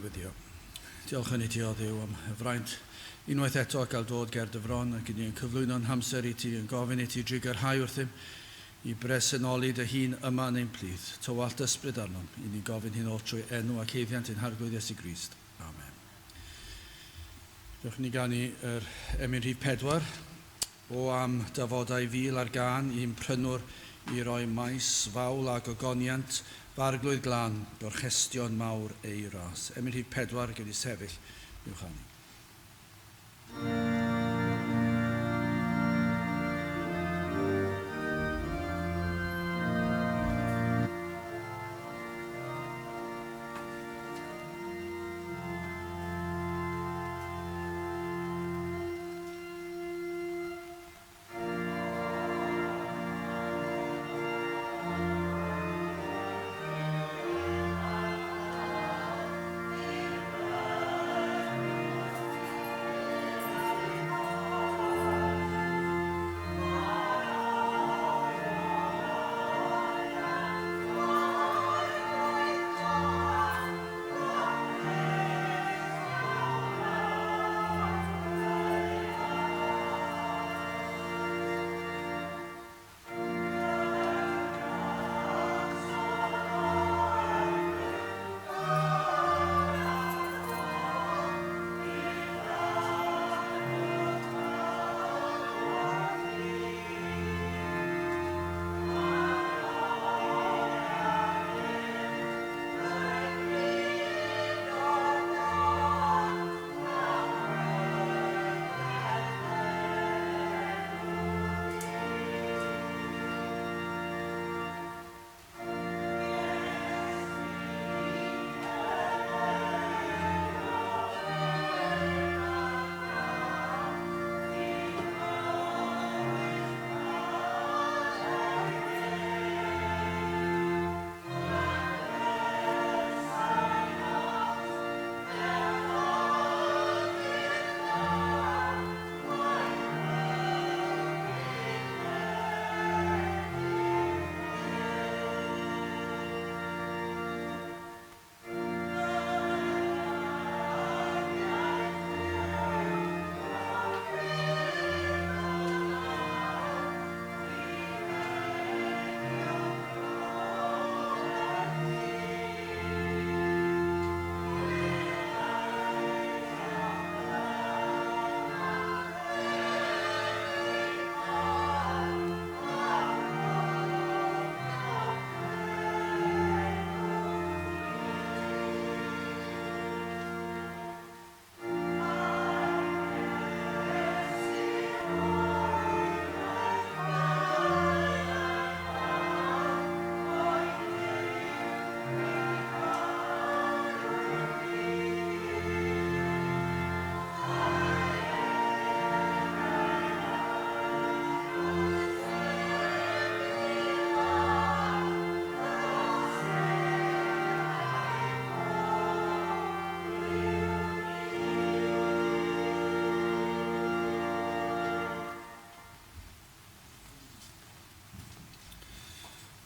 Gewn ni weddio. Diolch yn i ti o Dduw am y fraint unwaith eto a gael dod ger dy fron ac i ni yn cyflwyno'n hamser i ti, yn gofyn i ti drugarhau wrthym i bresenoli dy hun yma yn ein plith. Tywallt ysbryd arnom, i ni gofyn hyn oll trwy enw ac haeddiant ein Harglwydd Iesu Grist. Amen. Dewch ni ganu yr emyn rhif 4. O am dafodau fil ar gân i'm prynwr i roi maes fawl a gogoniant f'arglwydd glân, gorchestion mawr ei ras. Emyn rhif 4, gewn ni sefyll i'w chanu.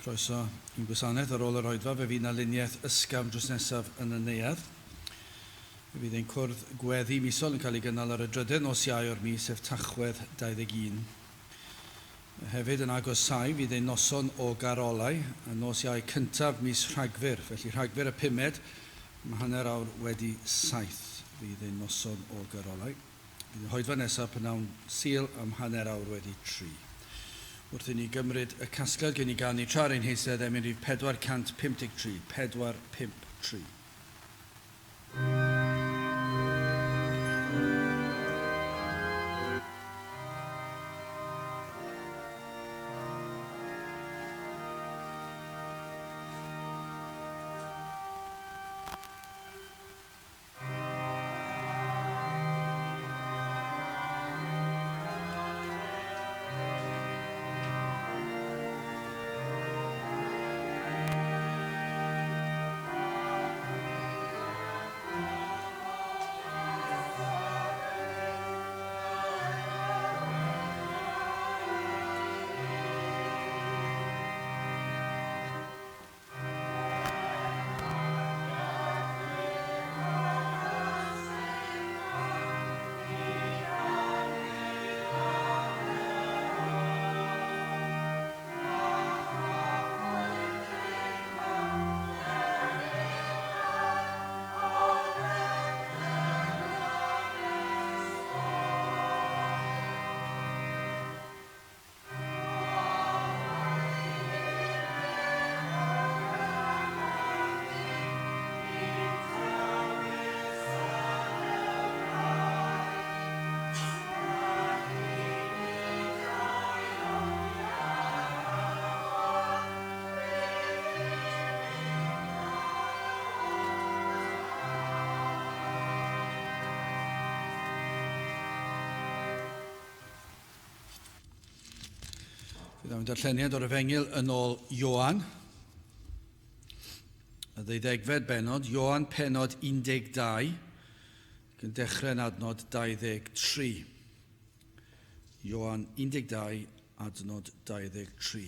Croeso i'n gwasanaeth ar ôl yr oedfa, fe fydd 'na luniaeth ysgafn drws nesaf yn y neuadd. Fe fydd ein cwrdd gweddi misol yn cael ei gynnal ar y drydedd nos Iau o'r mis, sef Tachwedd 21. Hefyd yn agosáu fydd ein noson o garolau, y nos Iau cyntaf mis Rhagfyr, felly Rhagfyr y pumed, am 7:30 fydd ein noson o garolau. Bydd y hoedfa nesaf p'nawn Sul am 3:30. Wrth i ni gymryd y casgliad gen i ganu tra ar ein heistedd emyn rhif 453, 453. Bydd am darlleniad o'r Efengyl yn ôl Ioan, y ddeuddegfed bennod, Ioan pennod 12, ac yn dechrau yn adnod 23. Ioan 12, adnod 23.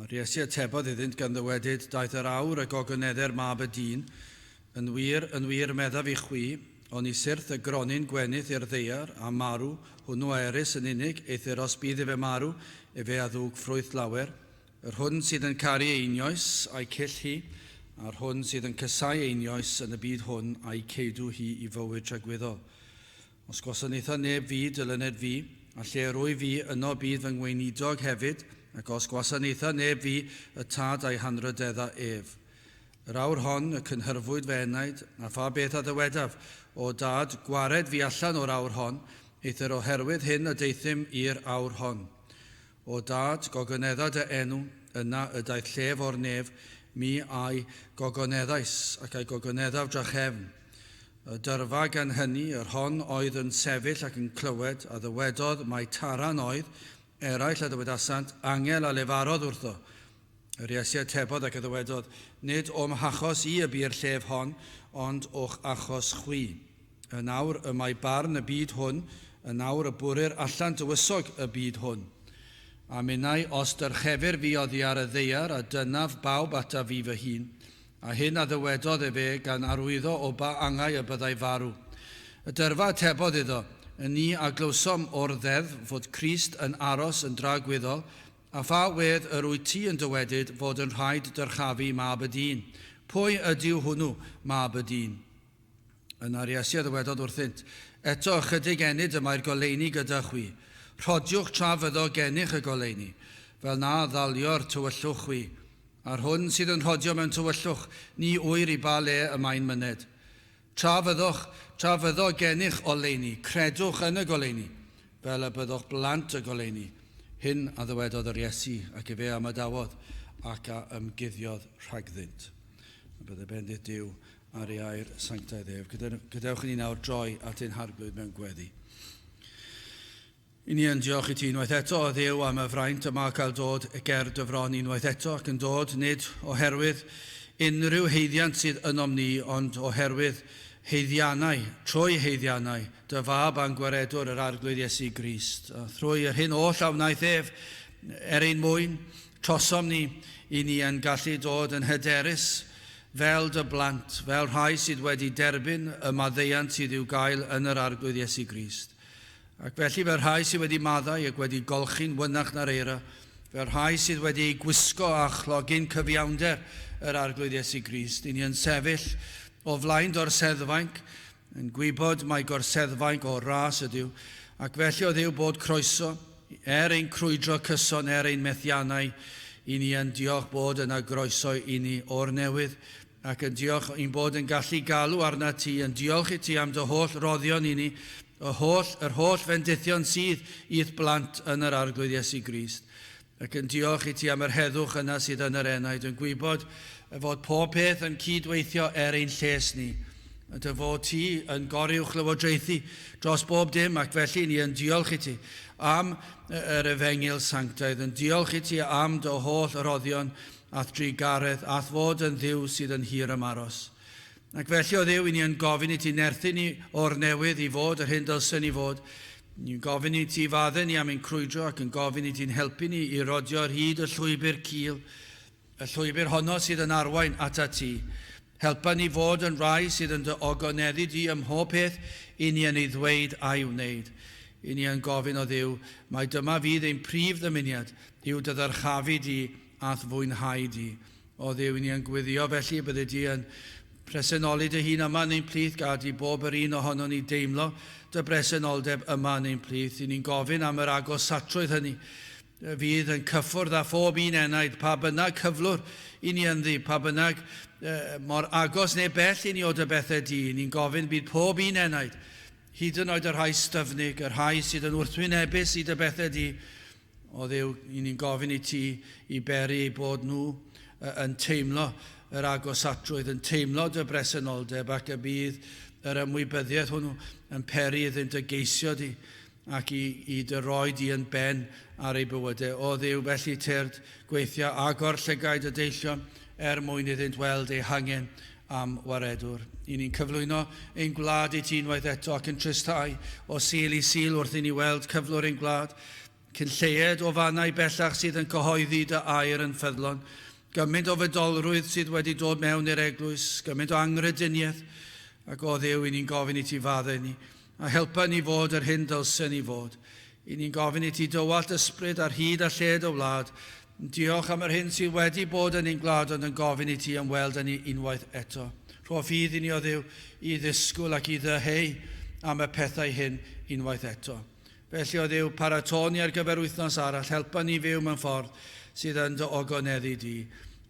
A'r Iesu atebodd iddynt gan ddywedyd, Daeth yr awr y gogonedder mab y dyn, yn wir, yn wir, meddaf i chwi, oni syrth y gronyn gwenith i'r ddaear, a marw, hwnnw a erys yn unig, eithr os bydd efe marw, efe a ddwg ffrwyth lawer. Yr hwn sydd yn caru einioes, a'i cyll hi, a'r hwn sydd yn casau einioes yn y byd hwn, a'i ceidw hi i fywyd tragwyddol. Os gwasanaetha neb fi, dilyned fi, a lle yr wyf fi, yno bydd fy ngweinidog hefyd, ac os gwasanaetha neb fi, y Tad a'i hanrhydedda ef. Yr awr hon y cynhyrfwyd fy enaid, a pha beth a ddywedaf? O Dad, gwared fi allan o'r awr hon, eithr oherwydd hyn y deuthum i'r awr hon. O Dad, gogonedda dy enw, yna y daeth llef o'r nef, mi a'i gogoneddais, ac a'i gogoneddaf drachefn. Y dyrfa gan hynny, yr hon oedd yn sefyll ac yn clywed, a ddywedodd mai taran oedd, eraill a ddywedasant, Angel a lefarodd wrtho. Yr Iesu atebodd ac a ddywedodd, Nid o'm hachos i y bu'r llef hon, ond o'ch achos chwi. Yn awr y mae barn y byd hwn, yn awr y bwrir allan tywysog y byd hwn. A minnau, os dyrchefir fi oddi ar y ddaear, a dynaf bawb ataf fi fy hun. A hyn a ddywedodd efe, gan arwyddo o ba angau y byddai farw. Y dyrfa atebodd iddo, Y ni a glywsom o'r ddeddf fod Crist yn aros yn dragwyddol, a pha wedd yr wyt ti yn dywedyd fod yn rhaid dyrchafu Mab y Dyn? Pwy ydyw hwnnw, Mab y Dyn? Yna'r Iesu a ddywedodd wrthynt, Eto ychydig ennyd y mae'r goleuni gyda chwi. Rhodiwch tra fyddo gennych y goleuni, fel na ddalio'r tywyllwch chwi. A'r hwn sydd yn rhodio mewn tywyllwch, ni ŵyr i ba le y mae'n myned. Tra fyddwch, tra fyddo gennych oleuni, credwch yn y goleuni, fel y byddwch blant y goleuni. Hyn a ddywedodd yr Iesu, ac efe a ymadawodd, ac a ymguddiodd rhagddynt. A bydde bendith Duw ar ei air sanctaidd ef. Gadewch i ni nawr droi at ein Harglwydd mewn gweddi. I ni yn diolch i ti unwaith eto, o Dduw, am y fraint yma cael dod ger dy fron unwaith eto, ac yn dod nid oherwydd unrhyw haeddiant sydd ynom ni, ond oherwydd haeddiannau, trwy haeddiannau, dy Fab a'n Gwaredwr, yr Arglwydd Iesu Grist. A thrwy yr hyn oll a wnaeth ef, er ein mwyn, trosom ni, i ni yn gallu dod yn hyderus fel dy blant, fel rhai sydd wedi derbyn y maddeuant sydd i'w gael yn yr Arglwydd Iesu Grist. Ac felly fel rhai sydd wedi maddau ac wedi golchi'n wynach na'r eira, fel rhai sydd wedi eu gwisgo â chlogyn cyfiawnder yr Arglwydd Iesu Grist, i ni yn sefyll o flaen dorseddfainc, yn gwybod mai gorseddfainc o ras ydyw, ac felly o Dduw bod croeso, er ein crwydro cyson, er ein methiannau, i ni yn diolch bod yna groeso i ni o'r newydd, ac yn diolch ein bod yn gallu galw arnat ti, yn diolch i ti am dy holl roddion i ni, y holl, yr holl fendithion sydd i'th blant yn yr Arglwydd Iesu Grist. Ac yn diolch i ti am yr heddwch yna sydd yn yr enaid, yn gwybod fod pob peth yn cydweithio er ein lles ni. Y dy fod ti yn goruwch lywodraethu dros bob dim, ac felly ni yn diolch i ti am yr efengyl sanctaidd, yn diolch i ti am dy holl roddion a'th drugaredd, a'th fod yn Dduw sydd yn hir ymaros. Ac felly, o Dduw, i ni yn gofyn i ti nerthu ni o'r newydd i fod yr hyn dylsen ni fod. Ni'n gofyn i ti fadde ni am ein crwydro ac yn gofyn i ti'n helpu ni i rodio ar hyd y llwybr cul, y llwybr honno sydd yn arwain atat ti. Helpa ni fod yn rai sydd yn dy ogoneddu di ym mhob peth i ni yn ei ddweud a'i wneud. I ni yn gofyn o Dduw, mai dyma fydd ein prif ddymuniad, yw dy ddyrchafu di a'th fwynhau di. O Dduw, i ni yn gweddio felly y byddi di yn presenoli dy hun yma yn ein plith, gad i bob yr un ohonon ni deimlo dy bresenoldeb yma yn ein plith. I ni'n gofyn am yr agosatrwydd hynny fydd yn cyffwrdd â phob un enaid, pa bynnag cyflwr i ni ynddi, pa bynnag mor agos neu bell i ni o dy bethau di. I ni'n gofyn bydd pob un enaid, hyd yn oed y rhai styfnig, y rhai sydd yn wrthwynebus i dy bethau di, O Dduw, i ni'n gofyn i ti i beri eu bod nhw yn teimlo yr agosatrwydd, yn teimlo dy bresenoldeb ac y bydd yr ymwybyddiaeth hwnnw yn peri iddynt y geisio di. ac i dy roi di yn ben ar eu bywydau. O Dduw, felly tyrd gweithio agor llygaid y deillion er mwyn iddynt weld eu hangen am waredwr. I ni'n cyflwyno ein gwlad i ti unwaith eto ac yn tristau o Sul i Sul wrth i ni weld cyflwr ein gwlad. Cyn lleied o fannau bellach sydd yn cyhoeddi dy air yn ffyddlon. Gymaint o fydolrwydd sydd wedi dod mewn i'r eglwys, gymaint o anghrediniaeth, ac o Dduw, i ni'n gofyn i ti faddau ni, a helpa ni fod yr hyn dylsen ni fod. I ni'n gofyn i ti dywallt ysbryd ar hyd a lled y wlad. Diolch am yr hyn sydd wedi bod yn ein gwlad, ond yn gofyn i ti ymweld â ni unwaith eto. Rho ffydd i ni, o Dduw, i ddisgwyl ac i ddyheu am y pethau hyn unwaith eto. Felly, o Dduw, paratô ni ar gyfer wythnos arall, helpa ni fyw mewn ffordd sydd yn dy ogoneddu di.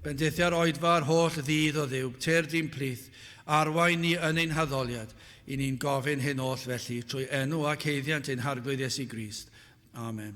Bendithia'r oedfa a'r holl ddydd, o Dduw, tyrd i'n plith, arwain ni yn ein haddoliad, i ni'n gofyn hyn oll felly, trwy enw ac haeddiant ein Harglwydd Iesu Grist. Amen.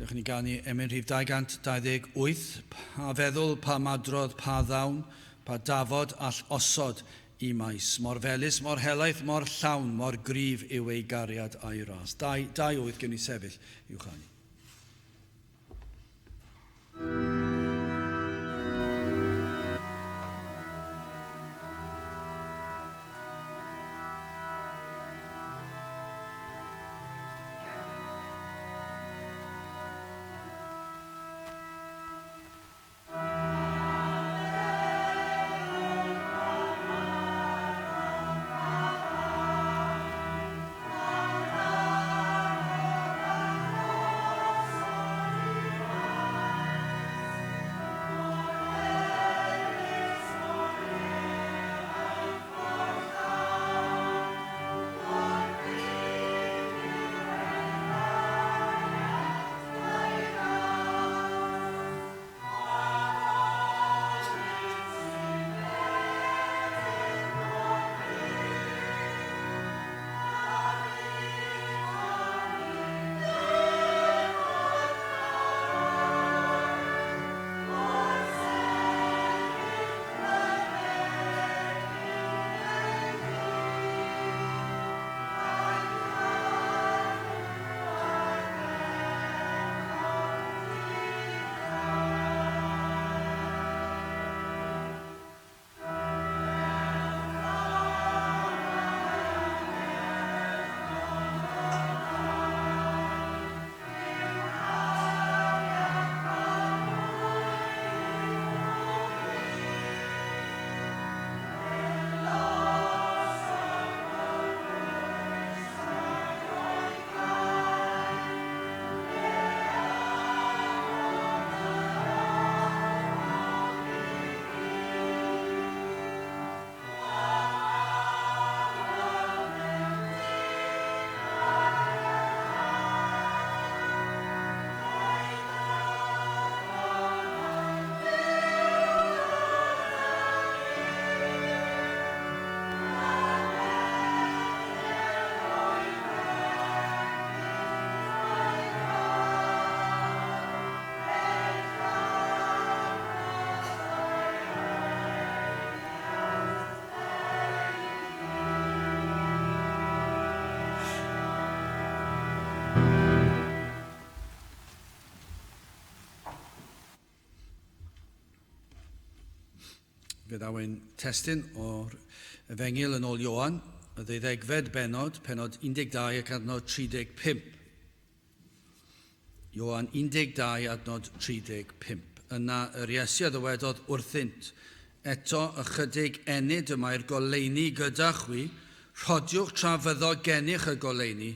Dewch i ni ganu emyn rhif 228, pa feddwl, pa madrodd, pa ddawn, pa dafod all osod i maes. Mor felys, mor helaeth, mor llawn, mor gryf yw ei gariad a'i ras. 228 gewn ni sefyll i'w chanu. Fe ddaw ein testun o'r Efengyl yn ôl Ioan, y ddeuddegfed bennod, pennod 12 ac adnod 35. Ioan 12 adnod 35. Yna yr Iesu a ddywedodd wrthynt, Eto ychydig ennyd y mae'r goleuni gyda chwi, rhodiwch tra fyddo gennych y goleuni,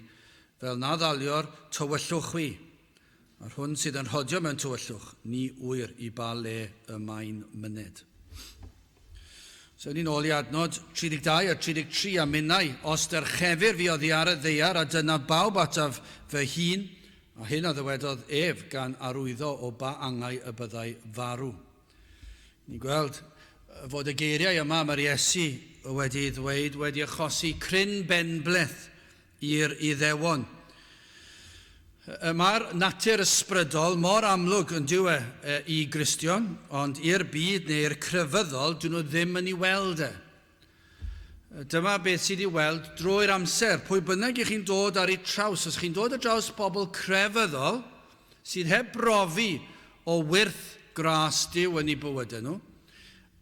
fel na ddalio'r tywyllwch chwi. A'r hwn sydd yn rhodio mewn tywyllwch, ni ŵyr i ba le y mae'n myned. So ni'n ôl i adnod 32 a 33 a minnau, os dyrchefir fi oddi ar y ddaear a dyna bawb ataf fy hun, a hyn a ddywedodd ef gan arwyddo o ba angau y byddai farw. Ni'n gweld fod y geiriau yma mae'r Iesu wedi ei ddweud wedi achosi cryn benbleth i'r Iddewon. Y mae'r natur ysbrydol mor amlwg yn dyw e i Gristion, ond i'r byd neu'r crefyddol, dyn nhw ddim yn ei weld e. Dyma beth sydd i'w weld drwy'r amser. Pwy bynnag i chi'n dod ar ei traws, os chi'n dod ar draws pobl crefyddol sydd heb brofi o wyrth gras Duw yn eu bywydau nhw,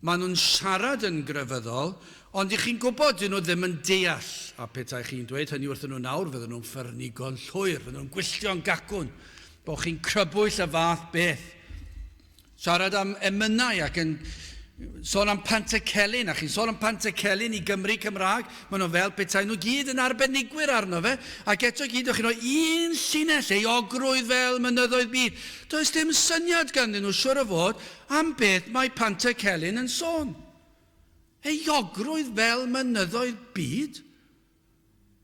Maen nhw'n siarad yn grefyddol, ond y'ch chi'n gwybod, dyn nhw ddim yn deall. A petai chi'n dweud hynny wrthyn nhw nawr, fydden nhw'n ffyrnigo'n llwyr, fydden nhw'n gwylltio'n gacwn, bod chi'n crybwyll y fath beth. Siarad am emynau ac yn sôn am Pantycelyn, a chi'n sôn am Pantycelyn i Gymry Cymraeg, maen nhw fel petai nhw gyd yn arbenigwyr arno fe, ac eto gyd, o'ch chi'n rhoi un llinell, euogrwydd fel mynyddoedd byd. Does dim syniad ganddyn nhw, siwr o fod, Am beth mae Pantycelyn yn sôn? Euogrwydd fel mynyddoedd byd?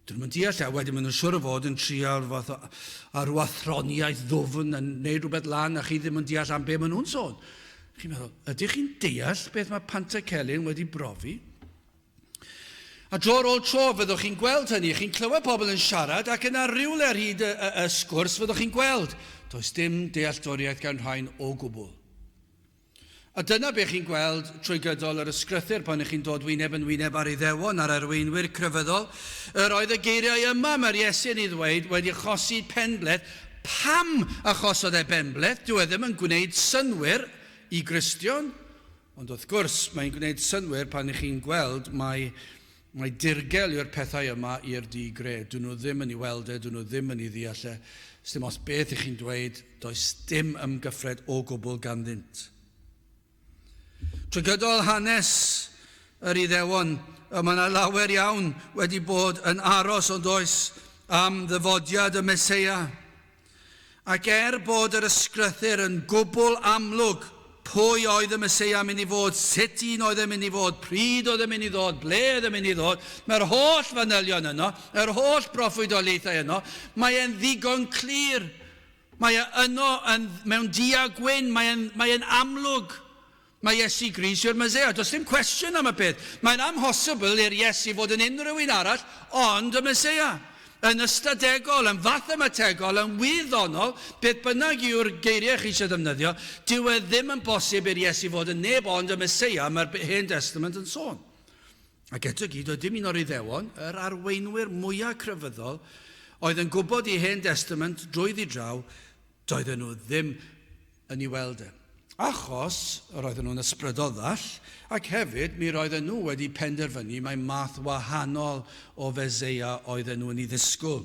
Dyn nhw'n deall e, wedyn maen nhw'n siwr o fod yn trial fath o, a rhyw athroniaeth ddwfn yn neud rhywbeth lan a chi ddim yn deall am be maen nhw'n sôn. Chi'n meddwl, ydych chi'n deall beth mae Pantycelyn wedi brofi? A dro ar ôl tro fyddwch chi'n gweld hynny, chi'n clywed pobl yn siarad ac yna rywle ar hyd y, y, y sgwrs fyddwch chi'n gweld, does dim dealltwriaeth gan rhain o gwbl. A dyna be chi'n gweld trwy gydol yr ysgrythur pan ych chi'n dod wyneb yn wyneb ar Iddewon a'r arweinwyr crefyddol. Yr oedd y geiriau yma mae'r Iesu yn ei ddweud wedi achosi penbleth. Pam achosodd e benbleth? Dyw e ddim yn gwneud synnwyr i Gristion. Ond wrth gwrs, mae'n gwneud synnwyr pan ych chi'n gweld mai, mai dirgel yw'r pethau yma i'r di-gred. Dyn nhw ddim yn ei weld e, dyn nhw ddim yn ei ddeall e. Sdim ots beth ych chi'n dweud, does dim ymgyffred o gwbl ganddynt. Trwy gydol hanes yr Iddewon, y mae yna lawer iawn wedi bod yn aros ond oes am ddyfodiad y Meseia. Ac er bod yr Ysgrythur yn gwbl amlwg pwy oedd y Meseia yn mynd i fod, sut un oedd e'n mynd i fod, pryd oedd e'n mynd i ddod, ble oedd e'n mynd i ddod, mae'r holl fanylion yno, yr holl broffwydoliaethau yno, mae e'n ddigon clir. Mae e yno yn, mewn du a gwyn, mae e'n, mae e'n amlwg. Mae Iesu Grist yw'r Meseia. Does dim cwestiwn am y peth. Mae'n amhosibl i'r Iesu fod yn unrhyw un arall ond y Meseia. Yn ystadegol, yn fathemategol, yn wyddonol, beth bynnag yw'r geiriau chi eisiau ddefnyddio, dyw e ddim yn bosib i'r Iesu fod yn neb ond y Meseia mae'r Hen Testament yn sôn. Ac eto gyd, oedd dim un o'r Iddewon, yr arweinwyr mwyaf crefyddol, oedd yn gwybod i Hen Testament drwyddi draw, doedden nhw ddim yn ei weld e. Achos yr oedden nhw'n ysbrydol ddall, ac hefyd mi roedden nhw wedi penderfynu mai math wahanol o Feseia oedden nhw yn ei ddisgwyl.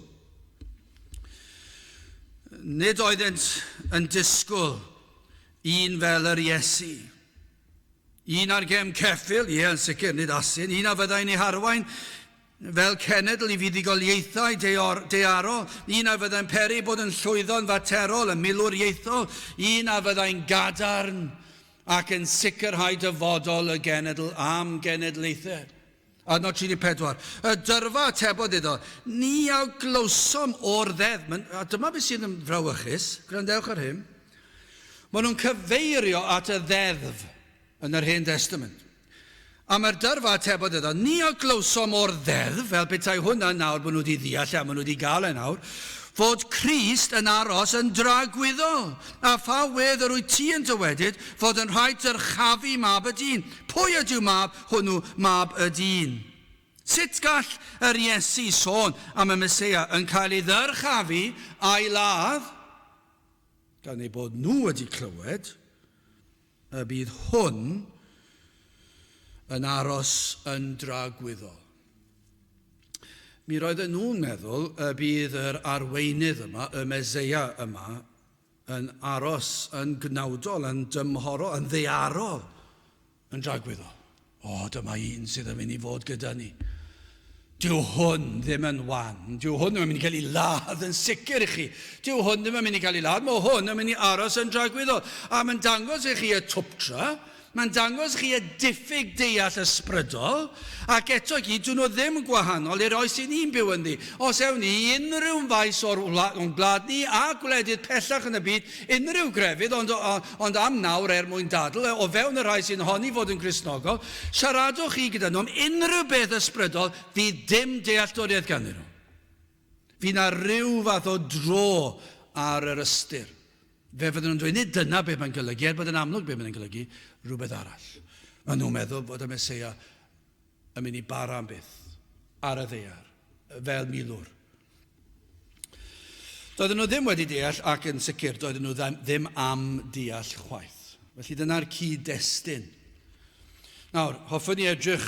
Nid oeddent yn disgwyl un fel yr Iesu. Un ar gefn ceffyl, ie, yn sicr, nid asyn, un a fyddai'n ei harwain Fel cenedl i fuddugoliaethau daearol, un a fyddai'n peri bod yn llwyddo'n faterol, yn milwriaethol, un a fyddai'n gadarn ac yn sicrhau dyfodol y genedl am genedlaethau. Adnod 34. Y dyrfa atebodd iddo, Ni a glywsom o'r ddeddf. A dyma beth sydd yn frawychus, gwrandewch ar hyn. Maen nhw'n cyfeirio at y ddeddf yn yr Hen Destament. A mae'r dyrfa atebodd iddo, Ni a glywsom o'r ddeddf, fel petai hwnna nawr bod nhw wedi ddeall e a maen nhw wedi gael e nawr, fod Crist yn aros yn dragwyddol. A pha wedd yr wyt ti yn dywedyd fod yn rhaid dyrchafu mab y dyn? Pwy ydyw mab hwnnw, mab y dyn? Sut gall yr Iesu sôn am y Meseia yn cael ei ddyrchafu a'i ladd? Gan eu bod nhw wedi clywed y bydd hwn yn aros yn dragwyddol. Mi roedden nhw'n meddwl y bydd yr arweinydd yma, y Meseia yma, yn aros yn gnawdol, yn dymhorol, yn ddaearol, yn dragwyddol. O, dyma un sydd yn mynd i fod gyda ni. Dyw hwn ddim yn wan. Dyw hwn ddim yn mynd i cael ei ladd yn sicr i chi. Dyw hwn ddim yn mynd i cael ei ladd. Mae hwn yn mynd i aros yn dragwyddol. A mae'n dangos i chi y twptra, Mae'n dangos chi y diffyg deall ysbrydol, ac eto i gyd, dyn nhw ddim yn gwahanol i'r oes i ni'n byw ynddi. Os ewn ni i unrhyw faes o'r o'n gwlad ni a gwledydd pellach yn y byd, unrhyw grefydd, ond, ond am nawr er mwyn dadl, o fewn y rhai sy'n honni fod yn Gristnogol, siaradwch chi gyda nhw am unrhyw beth ysbrydol, fydd dim dealltwriaeth ganddyn nhw. Fydd 'na ryw fath o dro ar yr ystyr. Fe fydden nhw'n dweud, nid dyna beth mae'n golygu, er bod yn amlwg beth mae'n golygu, rhywbeth arall. Maen nhw'n meddwl bod y Meseia yn mynd i bara am byth ar y ddaear, fel milwr. Doedden nhw ddim wedi deall ac yn sicr doedden nhw ddim am deall chwaith. Felly dyna'r cyd-destun. Nawr, hoffwn i edrych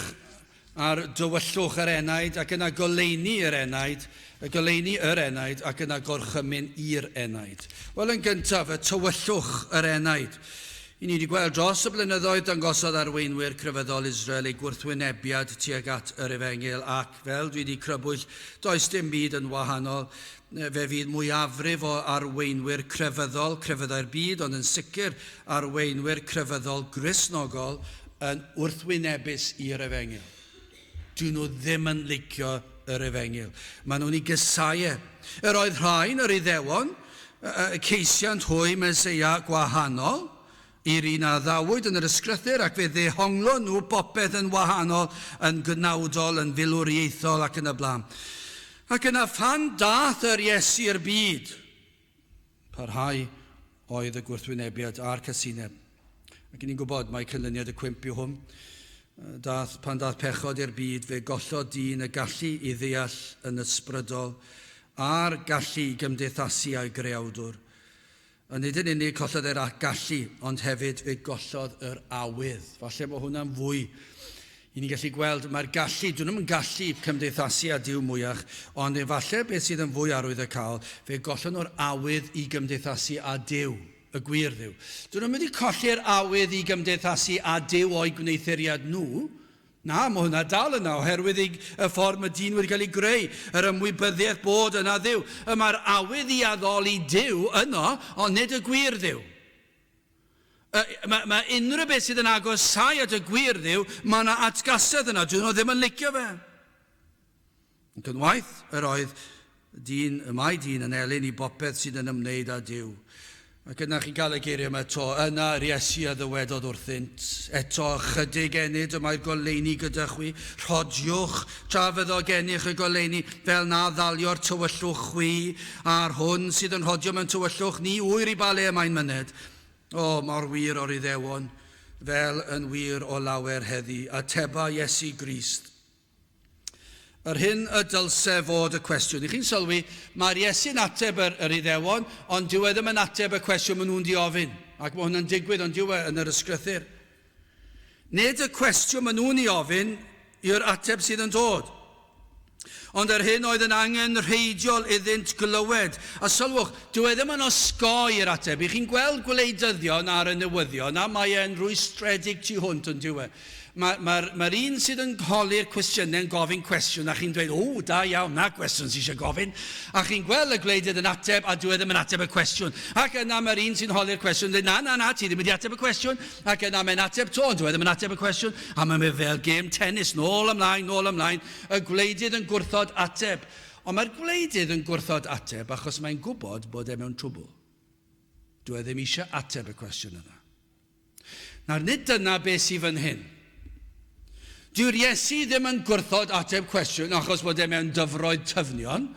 ar dywyllwch yr enaid ac yna goleuni yr enaid, y goleuni yr enaid ac yna gorchymyn i'r enaid. Wel, yn gyntaf, y tywyllwch yr enaid. I ni wedi gweld dros y blynyddoedd dangosodd arweinwyr crefyddol Israel eu gwrthwynebiad tuag at yr efengyl ac, fel dwi wedi crybwyll, does dim byd yn wahanol. Fe fydd mwyafrif o arweinwyr crefyddol, crefyddau'r byd, ond yn sicr arweinwyr crefyddol Gristnogol, yn wrthwynebus i'r efengyl. Dyn nhw ddim yn licio yr efengyl. Maen nhw'n ei gysau e. Yr oedd rhain, yr Iddewon, ceisiant hwy Meseia gwahanol i'r un a addawyd yn yr Ysgrythur, ac fe ddehonglon nhw bopeth yn wahanol, yn gnawdol, yn filwriaethol ac yn y blaen. Ac yna phan daeth yr Iesu i'r byd, Parhau oedd y gwrthwynebiad a'r casineb. Ac ni'n gwybod mai canlyniad y cwymp yw hwn. Dath, pan dath pechod i'r byd, fe gollodd dyn y gallu i ddeall yn ysbrydol a'r gallu i gymdeithasu â'i greawdwr. A nid yn unig collodd e'r gallu, ond hefyd fe gollodd yr awydd. Falle bod hwnna'n fwy I ni'n gallu gweld, mae'r gallu, dyn nhw'm yn gallu cymdeithasu â Duw mwyach, ond efallai beth sydd yn fwy arwyddocaol, fe gollon nhw'r awydd i gymdeithasu â Duw, y gwir Dduw. Dyn nhw'm wedi colli'r awydd i gymdeithasu â Duw o'u gwneuthuriad nhw, na, mae hwnna dal yna, oherwydd y, y ffordd mae dyn wedi cael ei greu, yr ymwybyddiaeth bod yna Dduw. Y mae'r awydd i addoli Duw yno, ond nid y gwir Dduw. Mae, mae unrhyw beth sydd yn agosáu at y gwir Dduw, mae yna atgasedd yna. Dyn nhw ddim yn licio fe. Ac unwaith yr oedd dyn, y mae dyn yn elyn i bopeth sydd yn ymwneud â Duw. Ac yna chi'n cael y geiriau yma eto, yna yr Iesu a ddywedodd wrthynt, eto ychydig ennyd y mae'r goleuni gyda chwi, rhodiwch tra fyddo gennych y goleuni, fel na ddalio'r tywyllwch chwi, a'r hwn sydd yn rhodio mewn tywyllwch, ni ŵyr i ba le y mae'n myned. O, mor wir o'r Iddewon, fel yn wir o lawer heddi, ateba Iesu Grist. Yr hyn y dylse fod y cwestiwn. I chi'n sylwi, mae'r Iesu'n ateb yr, yr Iddewon, ond dyw e ddim yn ateb y cwestiwn maen nhw'n di ofyn. Ac mae hwnna'n digwydd, ond dyw e yn yr ysgrythur. Nid y cwestiwn maen nhw'n ei ofyn yw'r ateb sydd yn dod. Ond yr hyn oedd yn angenrheidiol iddynt glywed. A sylwch, dyw e ddim yn osgoi'r ateb. I chi'n gweld gwleidyddion ar y newyddion, a mae e'n rwystredig tu hwnt yn dyw e. Mae'r mae, mae un sydd yn holi'r cwestiynau yn gofyn cwestiwn, a chi'n dweud, o, da iawn, na gwestiwn sydd eisiau gofyn. A chi'n gweld y gwleidydd yn ateb, a dyw e ddim yn ateb y cwestiwn. Ac yna mae'r un sy'n holi'r cwestiwn yn dweud, na, na, na, ti ddim wedi ateb y cwestiwn. Ac yna mae'n ateb 'to, ond dyw e ddim yn ateb y cwestiwn. A mae'n mynd fel gêm tennis, nôl ymlaen, nôl ymlaen. Y gwleidydd yn gwrthod ateb. Ond mae'r gwleidydd yn gwrthod ateb achos mae'n gwybod bod e mewn trwbl. Dyw e ddim eisiau ateb y cwestiwn yna. Nawr, nid dyna beth sydd fan hyn. Dyw'r Iesu ddim yn gwrthod ateb cwestiwn achos bod e mewn dyfroedd tyfnion,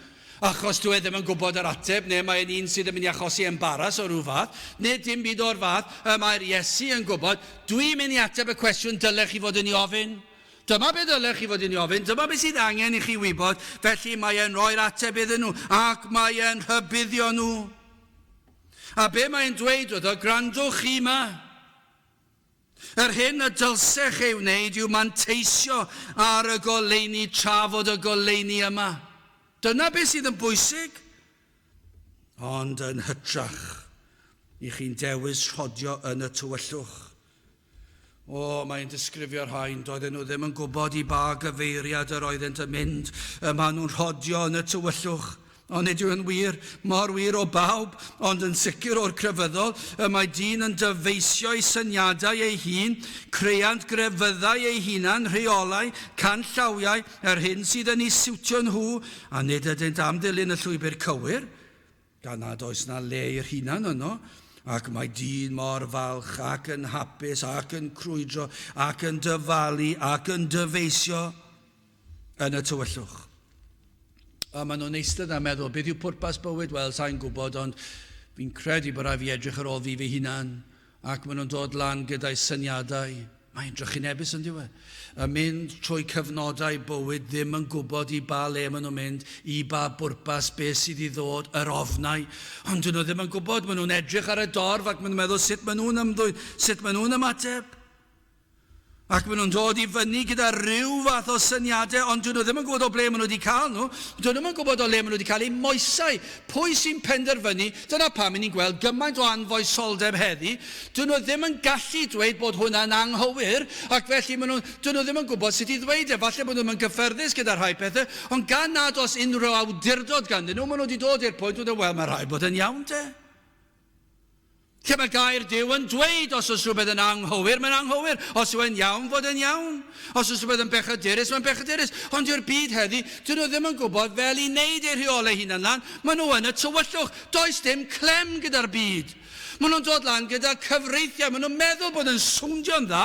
achos dyw e ddim yn gwybod yr ateb, neu mae'n un sydd yn mynd i achosi embaras o ryw fath, neu dim byd o'r fath. Y mae'r Iesu yn gwybod, dwi'n mynd i ateb y cwestiwn dylech chi fod yn ei ofyn. Dyma be dylech chi fod yn ei ofyn, dyma be sydd angen i chi wybod, felly mae e'n rhoi'r ateb iddyn nhw, ac mae e'n rhybuddio nhw. A be mae'n dweud wrtho, gwrandwch chi 'ma. Yr hyn y dylsech ei wneud yw manteisio ar y goleuni tra fod y goleuni yma. Dyna beth sydd yn bwysig. Ond yn hytrach, i chi'n dewis rhodio yn y tywyllwch. O, mae'n disgrifio'r rhain, doedden nhw ddim yn gwybod i ba gyfeiriad yr oeddent yn mynd. Y maen nhw'n rhodio yn y tywyllwch. Ond nid yw yn wir, mor wir o bawb, ond yn sicr o'r crefyddol, y mae dyn yn dyfeisio'i syniadau ei hun, creant grefyddau ei hunan, rheolau, canllawiau, yr hyn sydd yn eu siwtio nhw, a nid ydynt am ddilyn y llwybr cywir, gan nad oes na le i'r hunan yno, ac mae dyn mor falch ac yn hapus ac yn crwydro ac yn dyfalu ac yn dyfeisio yn y tywyllwch. A maen nhw'n eistedd a meddwl, beth yw pwrpas bywyd? Wel, sa'n gwybod, ond fi'n credu bod rhaid fi edrych ar ôl fi fy hunan. Ac maen nhw'n dod lan gyda'i syniadau. Mae'n drychinebus yn diwedd. Y mynd trwy cyfnodau bywyd ddim yn gwybod i ba le maen nhw'n mynd, i ba bwrpas, beth sydd i ddod, yr ofnau. Ond dyn nhw ddim yn gwybod, maen nhw'n edrych ar y dorf ac maen nhw'n meddwl sut maen nhw'n ymddwyn, sut maen nhw'n ymateb. Ac maen nhw'n dod i fyny gyda rhyw fath o syniadau, ond dyn nhw ddim yn gwybod o ble maen nhw wedi cael nhw. Dyn nhw ddim yn gwybod o le maen nhw wedi cael eu moesau. Pwy sy'n penderfynu? Dyna pam i ni'n gweld gymaint o anfoesoldeb heddi. Dyn nhw ddim yn gallu dweud bod hwnna'n anghywir, ac felly maen nhw, dyn nhw ddim yn gwybod sut i ddweud e. Falle bod nhw ddim yn gyffyrddus gyda rhai pethau, ond gan nad oes unrhyw awdurdod ganddyn nhw, maen nhw wedi dod i'r pwynt, wel, mae rhaid bod yn iawn te. Lle mae gair Duw yn dweud os oes rhywbeth yn anghywir, mae'n anghywir. Os yw e'n iawn, fod e'n iawn. Os oes rhywbeth yn bechadurus, mae'n bechadurus. Ond yw'r byd heddi, dyn nhw ddim yn gwybod fel i wneud eu rheolau hunan lan. Maen nhw yn y tywyllwch. Does dim clem gyda'r byd. Maen nhw'n dod lan gyda cyfreithiau. Maen nhw'n meddwl bod yn swndio'n dda,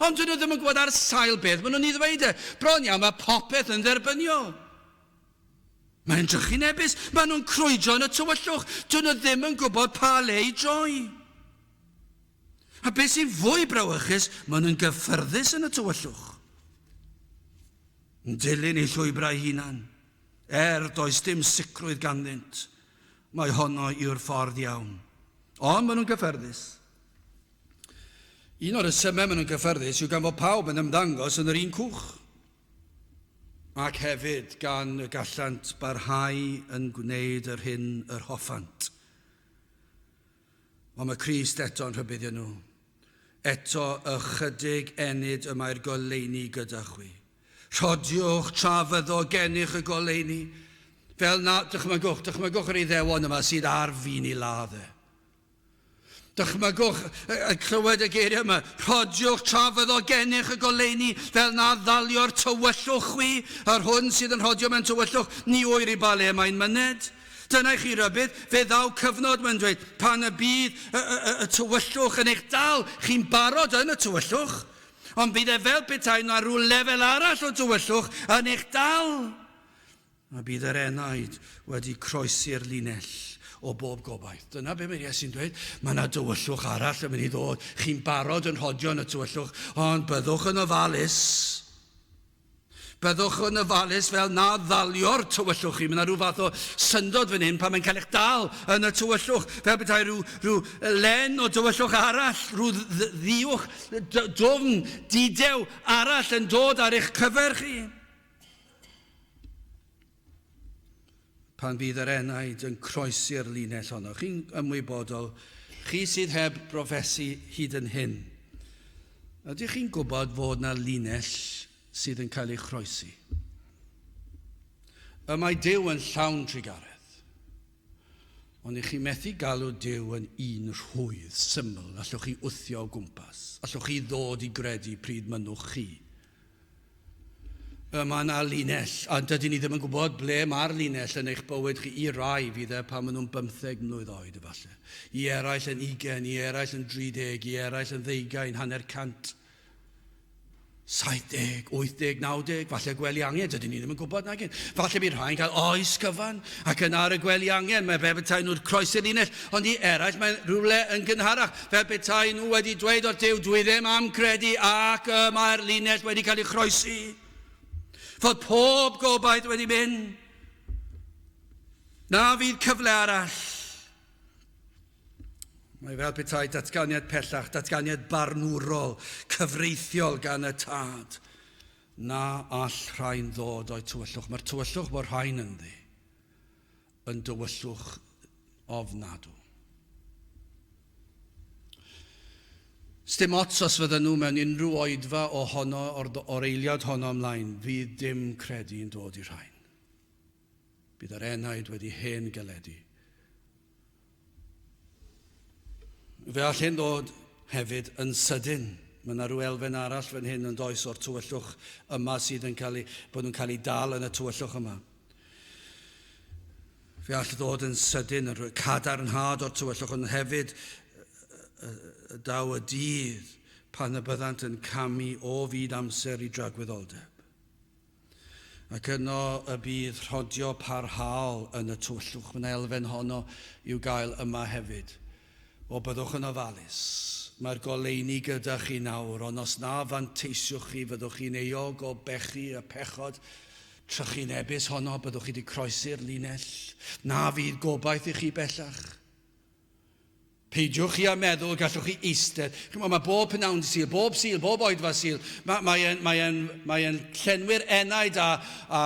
ond dyn nhw ddim yn gwybod ar sail beth maen nhw'n ei ddweud e. Bron iawn, mae popeth yn dderbyniol. Mae'n drychinebus. Maen nhw'n crwydro yn y tywyllwch. Dyn nhw ddim yn gwybod pa le i droi. A beth sy'n fwy brawychus, maen nhw'n gyffyrddus yn y tywyllwch. Yn dilyn eu llwybrau hunan. Er does dim sicrwydd ganddynt, mae honno yw'r ffordd iawn. Ond maen nhw'n gyffyrddus. Un o'r rhesymau maen nhw'n gyffyrddus yw gan fod pawb yn ymddangos yn yr un cwch. Ac hefyd gan y gallant barhau yn gwneud yr hyn yr hoffant. Ond mae Crist eto'n rhybuddio nhw. Eto ychydig ennyd y mae'r goleuni gyda chwi. Rhodiwch tra fyddo gennych y goleuni. Fel na, dychmygwch, dychmygwch yr Iddewon yma sydd ar fin i ladd e. Dychmygwch y clywed y geiriau yma. Rhodiwch tra fyddo gennych y goleuni, fel na ddalio'r tywyllwch chwi, yr hwn sydd yn rhodio mewn tywyllwch, ni ŵyr i ba le mae'n myned. Dyna i chi rybudd, fe ddaw cyfnod, mae'n dweud, pan y bydd y, y, y, y tywyllwch yn eich dal, chi'n barod yn y tywyllwch, ond bydd e fel petai yna rhyw lefel arall o tywyllwch yn eich dal. A bydd yr enaid wedi croesi'r linell o bob gobaith. Dyna be mae Iesu'n dweud. Mae yna dywyllwch arall yn mynd i ddod. Chi'n barod yn rhodio yn y tywyllwch, ond byddwch yn ofalus. Byddwch yn ofalus fel na ddalio'r tywyllwch chi. Mae yna rhyw fath o syndod fan hyn pan mae'n cael eich dal yn y tywyllwch. Fel petai rhyw, rhyw len o dywyllwch arall, rhyw ddiwch dwfn, didew arall yn dod ar eich cyfer chi. Pan fydd yr enaid yn croesi'r linell honno, chi'n ymwybodol, chi sydd heb broffesu hyd yn hyn, ydych chi'n gwybod fod na linell sydd yn cael ei chroesi? Y mae Duw yn llawn trugaredd. Ond i chi methu galw Duw yn un rhwydd, syml, allwch chi wthio o gwmpas, allwch chi ddod i gredu pryd mynnwch chi. Y mae yna linell, a dydyn ni ddim yn gwybod ble mae'r linell yn eich bywyd chi. I rai fydd e pan maen nhw'n bymtheg mlwydd oed efallai. I eraill yn ugain, i eraill yn 30, i eraill yn ddeugain, hanner cant. 70, 80, 90, falle gwely angen, dydyn ni ddim yn gwybod nag un. Falle bydd rhai'n cael oes gyfan, ac yna ar y gwely angen, mae fel petai nhw'n croesi'r linell, ond i eraill mae'n rhywle yn gynharach, fel petai nhw wedi dweud wrth Duw, dwi ddim am credu, ac y mae'r linell wedi cael ei chroesi. Fod pob gobaith wedi mynd. Na fydd cyfle arall. Mae fel petai datganiad pellach, datganiad barnwrol, cyfreithiol gan y Tad. Na all rhain ddod o'i tywyllwch. Mae'r tywyllwch bod rhain ynddi yn dywyllwch ofnadw. Sdim ots os fydden nhw mewn unrhyw oedfa ohono o'r, o'r eiliad honno ymlaen, fydd dim credu yn dod i rhain. Bydd yr enaid wedi hen galedu. Fe all hyn ddod hefyd yn sydyn. Mae yna rhyw elfen arall fan hyn yn does o'r tywyllwch yma sydd yn cael ei, bod nhw'n cael ei dal yn y tywyllwch yma. Fe all ddod yn sydyn, yn rhoi cadarnhad o'r tywyllwch, ond hefyd daw y dydd pan y byddant yn camu o fyd amser i dragwyddoldeb. Ac yno y bydd rhodio parhaol yn y tywyllwch. Mae yna elfen honno i'w gael yma hefyd. O, byddwch yn ofalus. Mae'r goleuni gyda chi nawr, ond os na fanteisiwch chi, fyddwch chi'n euog o bechu y pechod trychinebus honno, byddwch chi wedi croesi'r linell. Na fydd gobaith i chi bellach. Peidiwch chi â meddwl gallwch chi eistedd. Chimod, mae bob pnawn Sul, bob Sul, bob oedfa Sul, mae, mae e'n mae en, mae en llenwi'r enaid a, a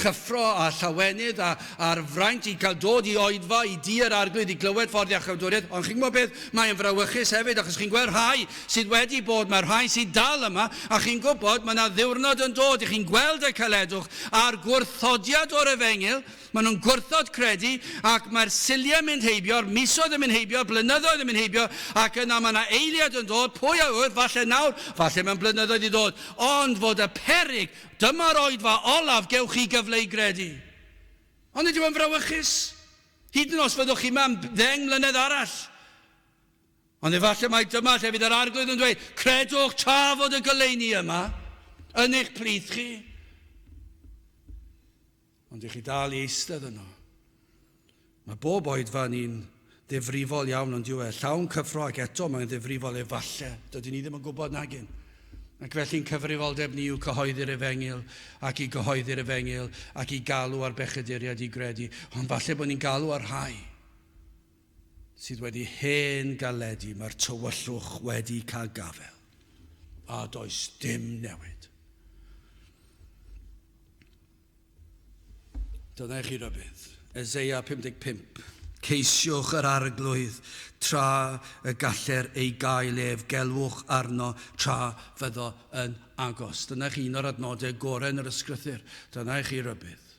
chyffro a llawenydd a, a'r fraint i cael dod i oedfa, i di yr arglwydd, i glywed ffordd iachawdwriaeth. Ond chi'n gwybod beth? Mae'n frawychus hefyd, achos chi'n gweld rhai sydd wedi bod, mae rhai sydd dal yma, a chi'n gwybod mae yna ddiwrnod yn dod i chi'n gweld y caledwch a'r gwrthodiad o'r efengyl, Maen nhw'n gwrthod credu, ac mae'r Suliau'n mynd heibio'r misoedd yn mynd heibio'r blynyddoedd yn mynd heibio, ac yna mae yna eiliad yn dod, pwy a ŵyr, falle nawr, falle mewn blynyddoedd i ddod, ond fod y peryg, dyma'r oedfa olaf gewch chi gyfle i gredu. Ond nid yw e'n frawychus? Hyd yn os fyddwch chi yma am ddeng mlynedd arall. Ond efallai mai dyma lle fydd yr Arglwydd yn dweud, credwch tra fod y goleuni yma yn eich plith chi. Ond i chi dal i eistedd yno. Mae bob oedfa yn un ddifrifol iawn ond yw e, llawn cyffro ac eto mae'n ddifrifol efalle, dydyn ni ddim yn gwybod nagyn. Ac felly'n cyfrifoldeb ni yw cyhoeddi'r efengyl ac i gyhoeddi'r efengyl ac i galw ar bechaduriaid i gredu, ond falle bod ni'n galw ar rhai sydd wedi hen galedu, mae'r tywyllwch wedi cael gafel, a does dim newid. Dyna i chi rybudd. Eseia 55. Ceisiwch yr arglwydd tra y galler ei gael ef, gelwch arno tra fyddo yn agos. Dyna i chi un o'r adnodau gorau yn yr ysgrythur. Dyna i chi rybudd.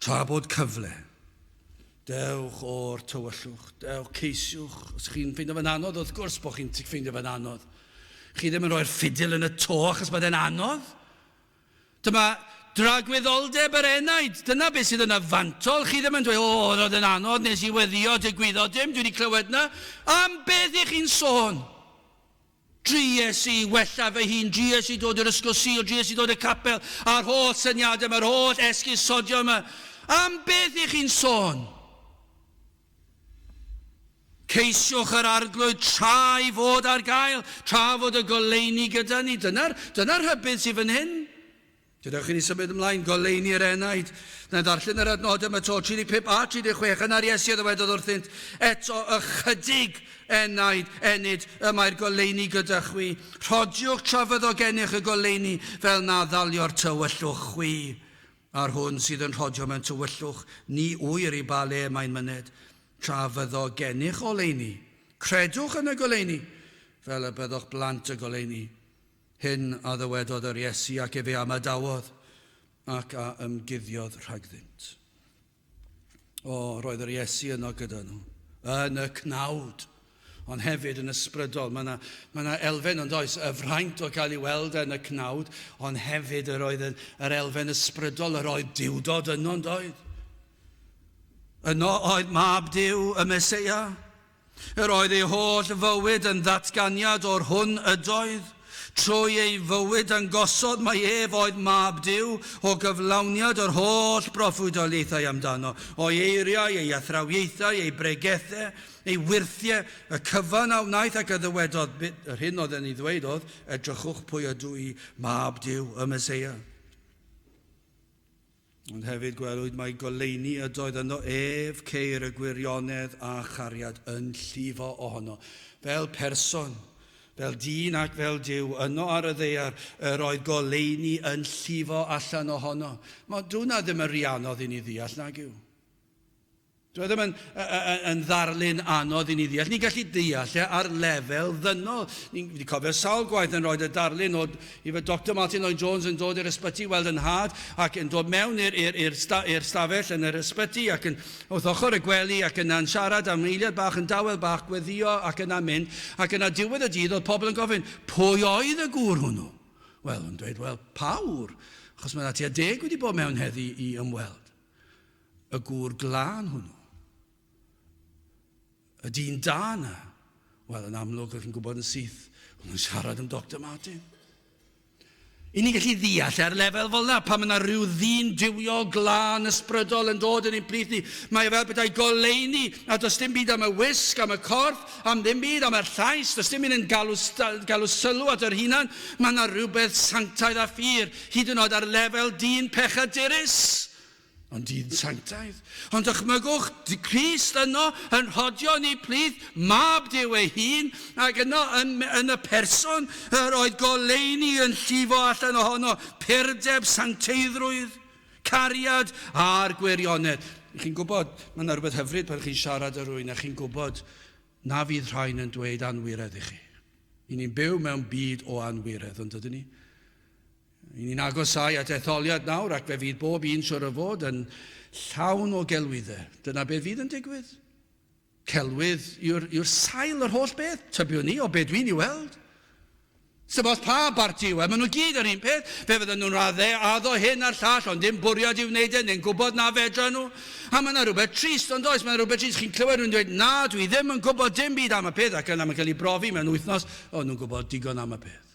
Tra bod cyfle, dewch o'r tywyllwch, dewch, ceisiwch. Os chi'n ffeindio fe'n anodd, wrth gwrs bod chi'n ffeindio fe'n anodd. Chi ddim yn rhoi'r ffidil yn y to achos bod e'n anodd. Dyma dragwyddoldeb yr enaid. Dyna beth sydd yn y fantol. Chi ddim yn dweud, o, roedd yn anodd, nes i weddio, digwyddodd dim, dwi wedi clywed na. Am beth i chi'n sôn? Dries i wella fy hun, dries i dod i'r ysgol Sul, dries i dod i'r capel, a'r holl syniadau yma, yr holl esgusodion yma. Am beth i chi'n sôn? Ceisiwch yr arglwydd tra i fod ar gael, tra fod y goleuni gyda ni. Dyna'r dyna rhybudd sydd fan hyn. Gadewch i ni symud ymlaen, goleuni yr enaid. Na ddarllen yr adnodau yma to, 35 a 36, yna'r Iesu a ddywedodd wrthynt, eto ychydig enaid, enid, y mae'r goleuni gyda chwi. Rhodiwch tra fyddo gennych y goleuni, fel na ddalio'r tywyllwch chwi. A'r hwn sydd yn rhodio mewn tywyllwch, ni ŵyr i ba le mae'n myned. Tra fyddo gennych oleuni, credwch yn y goleuni, fel y byddwch blant y goleuni. Hyn a ddywedodd yr Iesu ac efe a ymadawodd ac a ymguddiodd rhagddynt. O, roedd yr Iesu yno gyda nhw, yn y cnawd, ond hefyd yn ysbrydol. Mae yna, mae yna elfen ond oes, y fraint o gael ei weld yn y cnawd, ond hefyd yr oedd yr elfen ysbrydol, yr oedd diwdod yno ond oedd. Yno oedd mab Duw, y Meseia. Yr oedd ei holl fywyd yn ddatganiad o'r hwn ydoedd. Trwy ei fywyd dangosodd mai ef oedd Mab Duw, o gyflawniad yr holl broffwydoliaethau amdano, o'i eiriau, ei athrawiaethau, ei bregethau, ei wyrthiau, y cyfan a wnaeth ac a ddywedodd, yr hyn oedd yn ei ddweud oedd, edrychwch pwy ydw i, Mab Duw, y Meseia. Ond hefyd gwelwyd mai goleuni ydoedd ynddo ef, ceir y gwirionedd a chariad yn llifo ohono. Fel person, fel dyn ac fel Duw, yno ar y ddaear, yr oedd goleuni yn llifo allan ohono. Mae dwna ddim yn rhy anodd i ni ddeall, nag yw? Dyw e ddim yn, yn ddarlun anodd i ni ddeall. Ni'n gallu deall e ar lefel ddynol. Ni'n wedi cofio sawl gwaith yn rhoi y darlun o i fy Dr Martin Lloyd Jones yn dod i'r ysbyty i weld yn nhad ac yn dod mewn i'r, i'r, i'r, sta, i'r stafell yn yr ysbyty ac yn wrth ochr y gwely ac yna'n siarad am eiliad bach yn dawel bach, gweddio ac yna mynd. Ac yna diwedd y dydd oedd pobl yn gofyn, pwy oedd y gŵr hwnnw? Wel, yn dweud, wel, pa ŵr? Achos mae yna tua deg wedi bod mewn heddi i ymweld. Y gŵr glân hwnnw. Y dyn da yna. Wel, yn amlwg, o'ch chi'n gwybod yn syth, o'n nhw'n siarad am Dr Martin. I ni'n gallu ddeall ar lefel fel yna, pan mae yna rhyw ddyn duwiol, glân, ysbrydol yn dod yn ein plith ni, mae e fel petai goleuni, a does dim byd am y wisg, am y corff, am ddim byd, am yr llais, does dim un yn galw, galw sylw at yr hunan. Mae yna rhywbeth sanctaidd a phur, hyd yn oed ar lefel dyn pechadurus. Ond dyn sanctaidd. Ond dychmygwch Crist yno yn rhodio yn ei plith, mab Duw ei hun, ac yno yn, yn y person yr oedd goleuni yn llifo allan ohono, purdeb, sancteiddrwydd, cariad a'r gwirionedd. Chi'n gwybod, mae yna rhywbeth hyfryd pan chi'n siarad â rhywun a chi'n gwybod na fydd rhain yn dweud anwiredd i chi. I ni'n byw mewn byd o anwiredd, ond ydyn ni? Ry'n ni'n agosáu at etholiad nawr ac fe fydd bob un siwr o fod yn llawn o gelwyddau. Dyna beth fydd yn digwydd. Celwydd yw'r, yw sail yr holl beth, tybiwn ni, o be dwi'n ei weld. Sdim ots pa barti yw e, maen nhw gyd yr un peth. Fe fydden nhw'n radde, addo hyn a'r llall, ond dim bwriad i'w wneud e, neu'n gwybod na fedra nhw. A mae yna rhywbeth trist, ond oes, mae yna rhywbeth trist. Chi'n clywed rhywun dweud, na, dwi ddim yn gwybod dim byd am y peth, ac yna mae'n cael ei brofi mewn wythnos, o, nhw'n gwybod digon am y peth.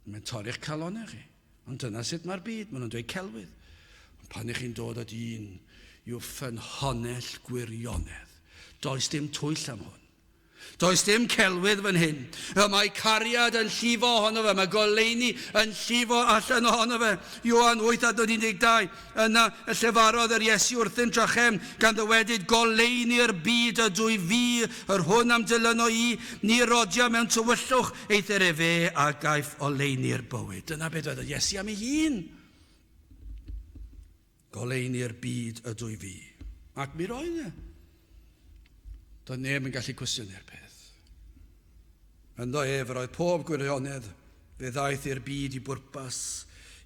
Mae'n torri'ch calonnau chi. Ond dyna sut mae'r byd, maen nhw'n dweud celwydd. Ond pan ych chi'n dod at un i'w ffynhonnell gwirionedd, does dim twyll am hwn. Does dim celwydd fan hyn. Y mae cariad yn llifo ohono fe, mae goleuni yn llifo allan ohono fe. Ioan 8 adnod 12. Yna y llefarodd yr Iesu wrthynt drachefn, gan ddywedyd, Goleuni'r byd ydw i fi, yr hwn a'm dilyno i, ni rodia mewn tywyllwch, eithr efe a gaiff oleuni'r bywyd. Dyna beth dwedodd Iesu am ei hun. Goleuni'r byd ydw i fi. Ac mi roedd e. Doedd neb yn gallu cwestiynu'r peth. Ynddo ef yr oedd pob gwirionedd, fe ddaeth i'r byd i bwrpas.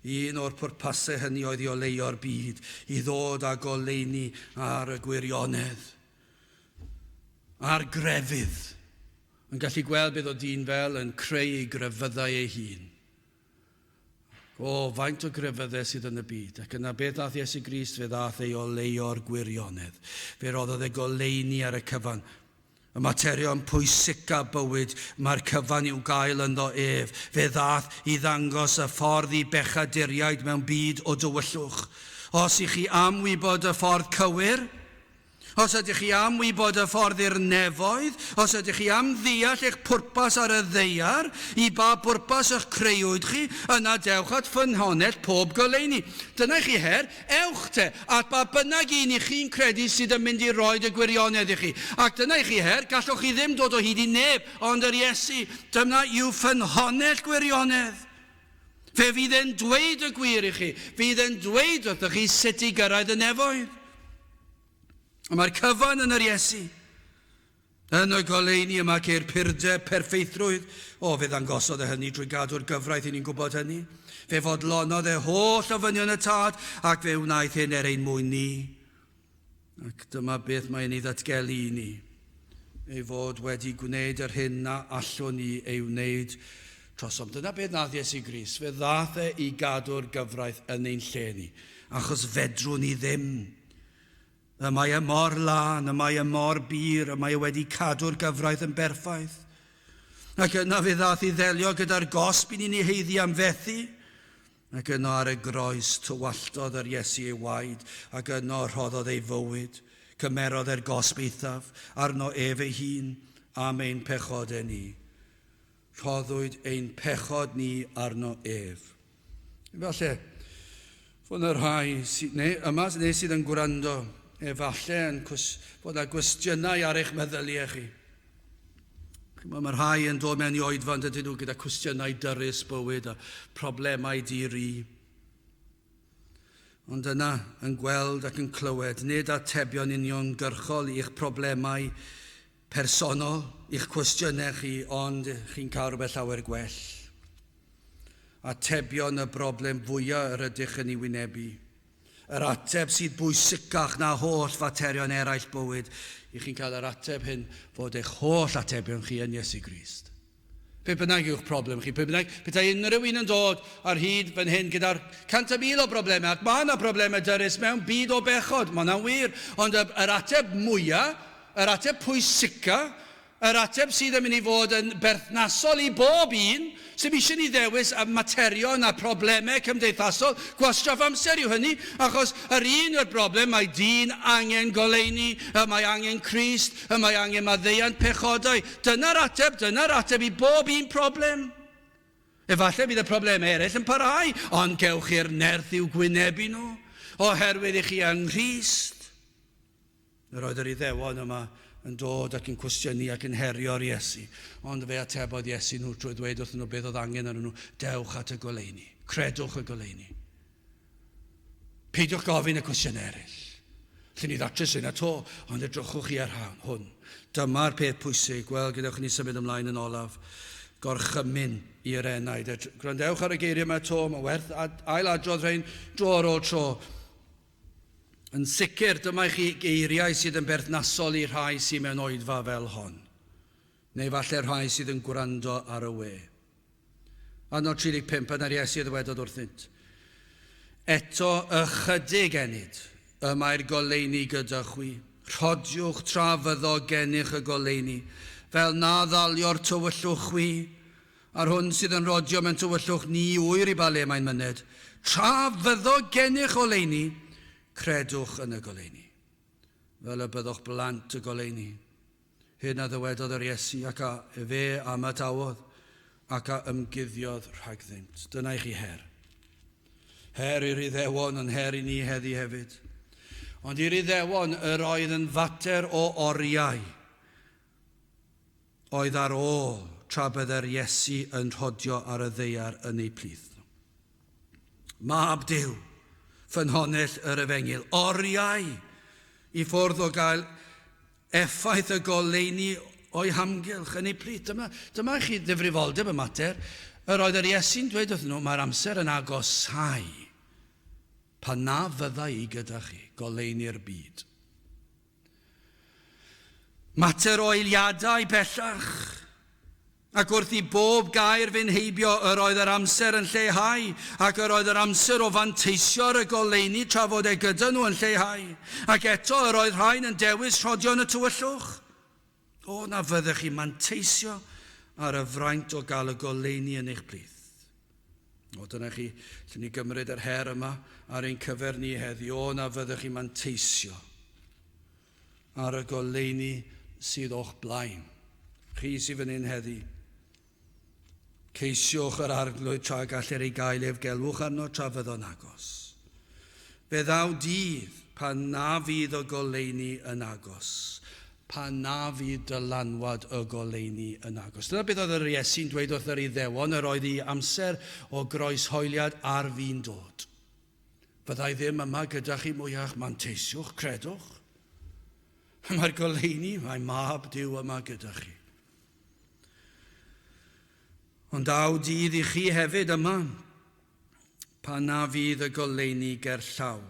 Un o'r pwrpasau hynny oedd i oleuo'r byd, i ddod â goleuni ar y gwirionedd, a'r grefydd. Yn gallu gweld beth oedd dyn fel yn creu ei grefyddau ei hun. O, faint o grefyddau sydd yn y byd. Ac yna beth ddath Iesu Grist, fe ddath ei oleuo'r gwirionedd. Fe roddodd e goleuni ar y cyfan. Y materion pwysica bywyd, mae'r cyfan i'w gael ynddo ef. Fe ddath i ddangos y ffordd i bechaduriaid mewn byd o dywyllwch. Os i chi am wybod y ffordd cywir, Os ydych chi am wybod y ffordd i'r nefoedd, os ydych chi am ddeall eich pwrpas ar y ddaear, i ba bwrpas y'ch creuwyd chi, yna dewch at ffynhonnell pob goleuni. Dyna i chi her, ewch te, at ba bynnag un i chi'n credu sydd yn mynd i roid y gwirionedd i chi. Ac dyna i chi her, gallwch chi ddim dod o hyd i neb ond yr Iesu. Dyna yw ffynhonnell gwirionedd. Fe fydd e'n dweud y gwir i chi. Fydd e'n dweud wrthych chi sut i gyrraedd y nefoedd. A mae'r cyfan yn yr Iesu. Yn y goleuni yma ceir purdeb, perffeithrwydd. O, fe ddangosodd e hynny drwy gadw'r gyfraith, i ni'n gwybod hynny. Fe fodlonodd e holl ofynion y Tad, ac fe wnaeth hyn er ein mwyn ni. Ac dyma beth mae'n ei ddatgelu i ni, ei fod wedi gwneud yr hyn na allwn ni ei wneud trosom. Dyna beth nath Iesu Grist. Fe ddath e i gadw'r gyfraith yn ein lle ni, achos fedrwn ni ddim. Y mae e mor lân, y mae e mor bur, y mae e wedi cadw'r gyfraith yn berffaith. Ac yna fe ddath i ddelio gyda'r gosb i ni'n ei heiddi am fethu. Ac yno ar y groes tywalltodd yr Iesu ei waed, ac yno rhoddodd ei fywyd. Cymerodd e'r gosb eithaf arno ef ei hun am ein pechodau ni. Rhoddwyd ein pechod ni arno ef. Efallai, Fod yna rhai sy, neu, yma neu sydd yn gwrando, efallai yn cwys, fod yna gwestiynau ar eich meddyliau chi. Chimod, mae rhai yn dod mewn i oedfa yn dydyn nhw gyda cwestiynau dyrys bywyd a problemau di-ri. Ond yna, yn gweld ac yn clywed, nid atebion uniongyrchol i'ch problemau personol, i'ch cwestiynau chi, ond chi'n cael rhywbeth llawer gwell. Atebion y broblem fwyaf yr ydych yn ei wynebu. Yr ateb sydd bwysicach na holl faterion eraill bywyd, i chi'n cael yr ateb hyn fod eich holl atebion chi yn Iesu Grist. Be bynnag yw'ch problem chi, be bynnag, petai unrhyw un yn dod ar hyd fan hyn gyda'r 100,000 o broblemau, ac mae yna broblemau dyrys mewn byd o bechod, mae hwnna'n wir, ond yr ateb mwyaf, yr ateb pwysica, Yr ateb sydd yn mynd i fod yn berthnasol i bob un, sydd eisiau ni ddewis y materion a problemau cymdeithasol, gwastraff amser yw hynny, achos yr un yw'r broblem, mae dyn angen goleuni, y mae angen Crist, y mae angen maddeuant pechodau. Dyna'r ateb, dyna'r ateb i bob un problem. Efallai bydd y problemau eraill yn parhau, ond gewch chi'r nerth i'w gwynebu nhw, oherwydd i chi yng Nghrist. Yr oedd yr Iddewon yma yn dod ac yn cwestiynu ac yn herio'r Iesu, ond fe atebodd Iesu nhw trwy ddweud wrthyn nhw beth oedd angen arnyn nhw, dewch at y goleuni, credwch y goleuni. Peidiwch gofyn y cwestiynau eraill. Lle ni ddatrys hynna to, ond edrychwch chi ar hwn. Dyma'r peth pwysig. Wel, gadewch i ni symud ymlaen yn olaf. Gorchymyn i'r enaid. Gwrandewch ar y geiriau yma to, mae werth ailadrodd rhain dro ar ôl tro. Yn sicr, dyma i chi geiriau sydd yn berthnasol i rhai sydd mewn oedfa fel hon, neu falle rhai sydd yn gwrando ar y we. Adnod 35, yna'r Iesu a ddywedodd wrthynt, Eto ychydig ennyd y mae'r goleuni gyda chwi. Rhodiwch tra fyddo gennych y goleuni, fel na ddalio'r tywyllwch chwi. A'r hwn sydd yn rhodio mewn tywyllwch ni ŵyr i ba le mae'n myned. Tra fyddo gennych oleuni, credwch yn y goleuni, fel y byddwch blant y goleuni. Hyn a ddywedodd yr Iesu, ac a efe a ymadawodd, ac a ymguddiodd rhagddynt. Dyna i chi her. Her i'r Iddewon, ond her i ni heddi hefyd. Ond i'r Iddewon, yr oedd yn fater o oriau oedd ar ôl tra byddai'r Iesu yn rhodio ar y ddaear yn eu plith nhw. Mab Duw, ffynhonnell yr efengyl, oriau i ffwrdd o gael effaith y goleuni o'i hamgylch yn eu plith. Dyma, dyma chi ddifrifoldeb y mater. Yr oedd yr Iesu'n dweud wrthyn nhw, mae'r amser yn agosáu pan na fydda i gyda chi, goleuni'r byd. Mater o eiliadau bellach. Ac wrth i bob gair fynd heibio, yr oedd yr amser yn lleihau, ac yr oedd yr amser o fanteisio ar y goleuni tra fod e gyda nhw yn lleihau. Ac eto yr oedd rhain yn dewis rhodio yn y tywyllwch. O, na fyddech chi'n manteisio ar y fraint o gael y goleuni yn eich plith. O, dyna chi, lle ni gymryd yr her yma ar ein cyfer ni heddi. O, na fyddech chi'n manteisio ar y goleuni sydd o'ch blaen. Chi sydd fan hyn heddi. Ceisiwch yr arglwydd tra gallir ei gael ef, gelwch arno tra fyddo'n agos. Fe ddaw dydd pan na fydd y goleuni yn agos, pan na fydd dylanwad y goleuni yn agos. Dyna beth oedd yr Iesu'n dweud wrth yr Iddewon, yr oedd ei amser o groeshoeliad ar fin dod. Fyddai ddim yma gyda chi mwyach, manteisiwch, credwch. Mae'r goleuni, mae mab Duw yma gyda chi. Ond daw dydd i chi hefyd yma, pan na fydd y goleuni gerllaw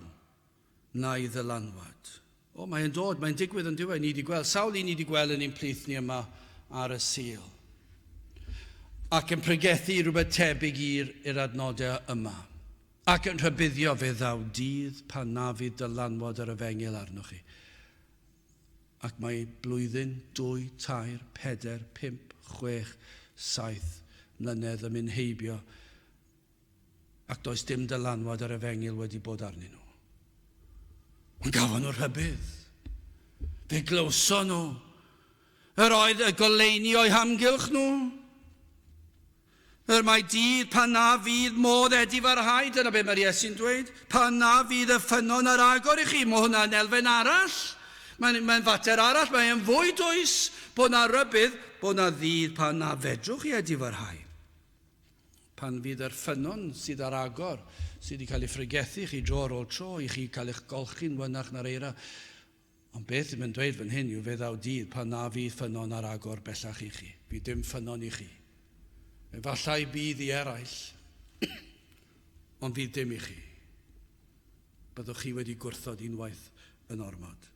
na'i ddylanwad. O, mae'n dod, mae'n digwydd yn diwedd. Ni wedi gweld, sawl un ni wedi gweld yn ein plith ni yma ar y Sul. Ac yn pregethu rhywbeth tebyg i'r adnodau yma. Ac yn rhybuddio fe ddaw dydd pan na fydd dylanwad yr efengyl arnoch chi. Ac mae blwyddyn, 2, 3, 4, 5, 6, 7 mlynedd yn mynd heibio ac does dim dylanwad yr efengyl wedi bod arnyn nhw. Ond gafon nhw rhybudd. Fe glywson nhw. Yr oedd y goleuni o'u hamgylch nhw. Yr mae dydd pan na fydd modd edifarhau, dyna beth mae'r Iesu'n dweud, pan na fydd y ffynnon ar agor i chi, mae hwnna'n elfen arall. Mae'n mae fater arall, mae'n fwy dwys bod na rybudd, bod na ddydd pan na fedrwch chi edifarhau. Pan fydd yr ffynnon sydd ar agor, sydd wedi cael ei phregethu chi dro ar ôl tro, i chi cael eich golchi'n wynach na'r eira, Ond beth mae'n dweud fan hyn yw fe ddaw dydd pan na fydd ffynnon ar agor bellach i chi. Fydd dim ffynnon i chi. Efallai bydd i eraill, ond fydd dim i chi. Byddwch chi wedi gwrthod unwaith yn ormod.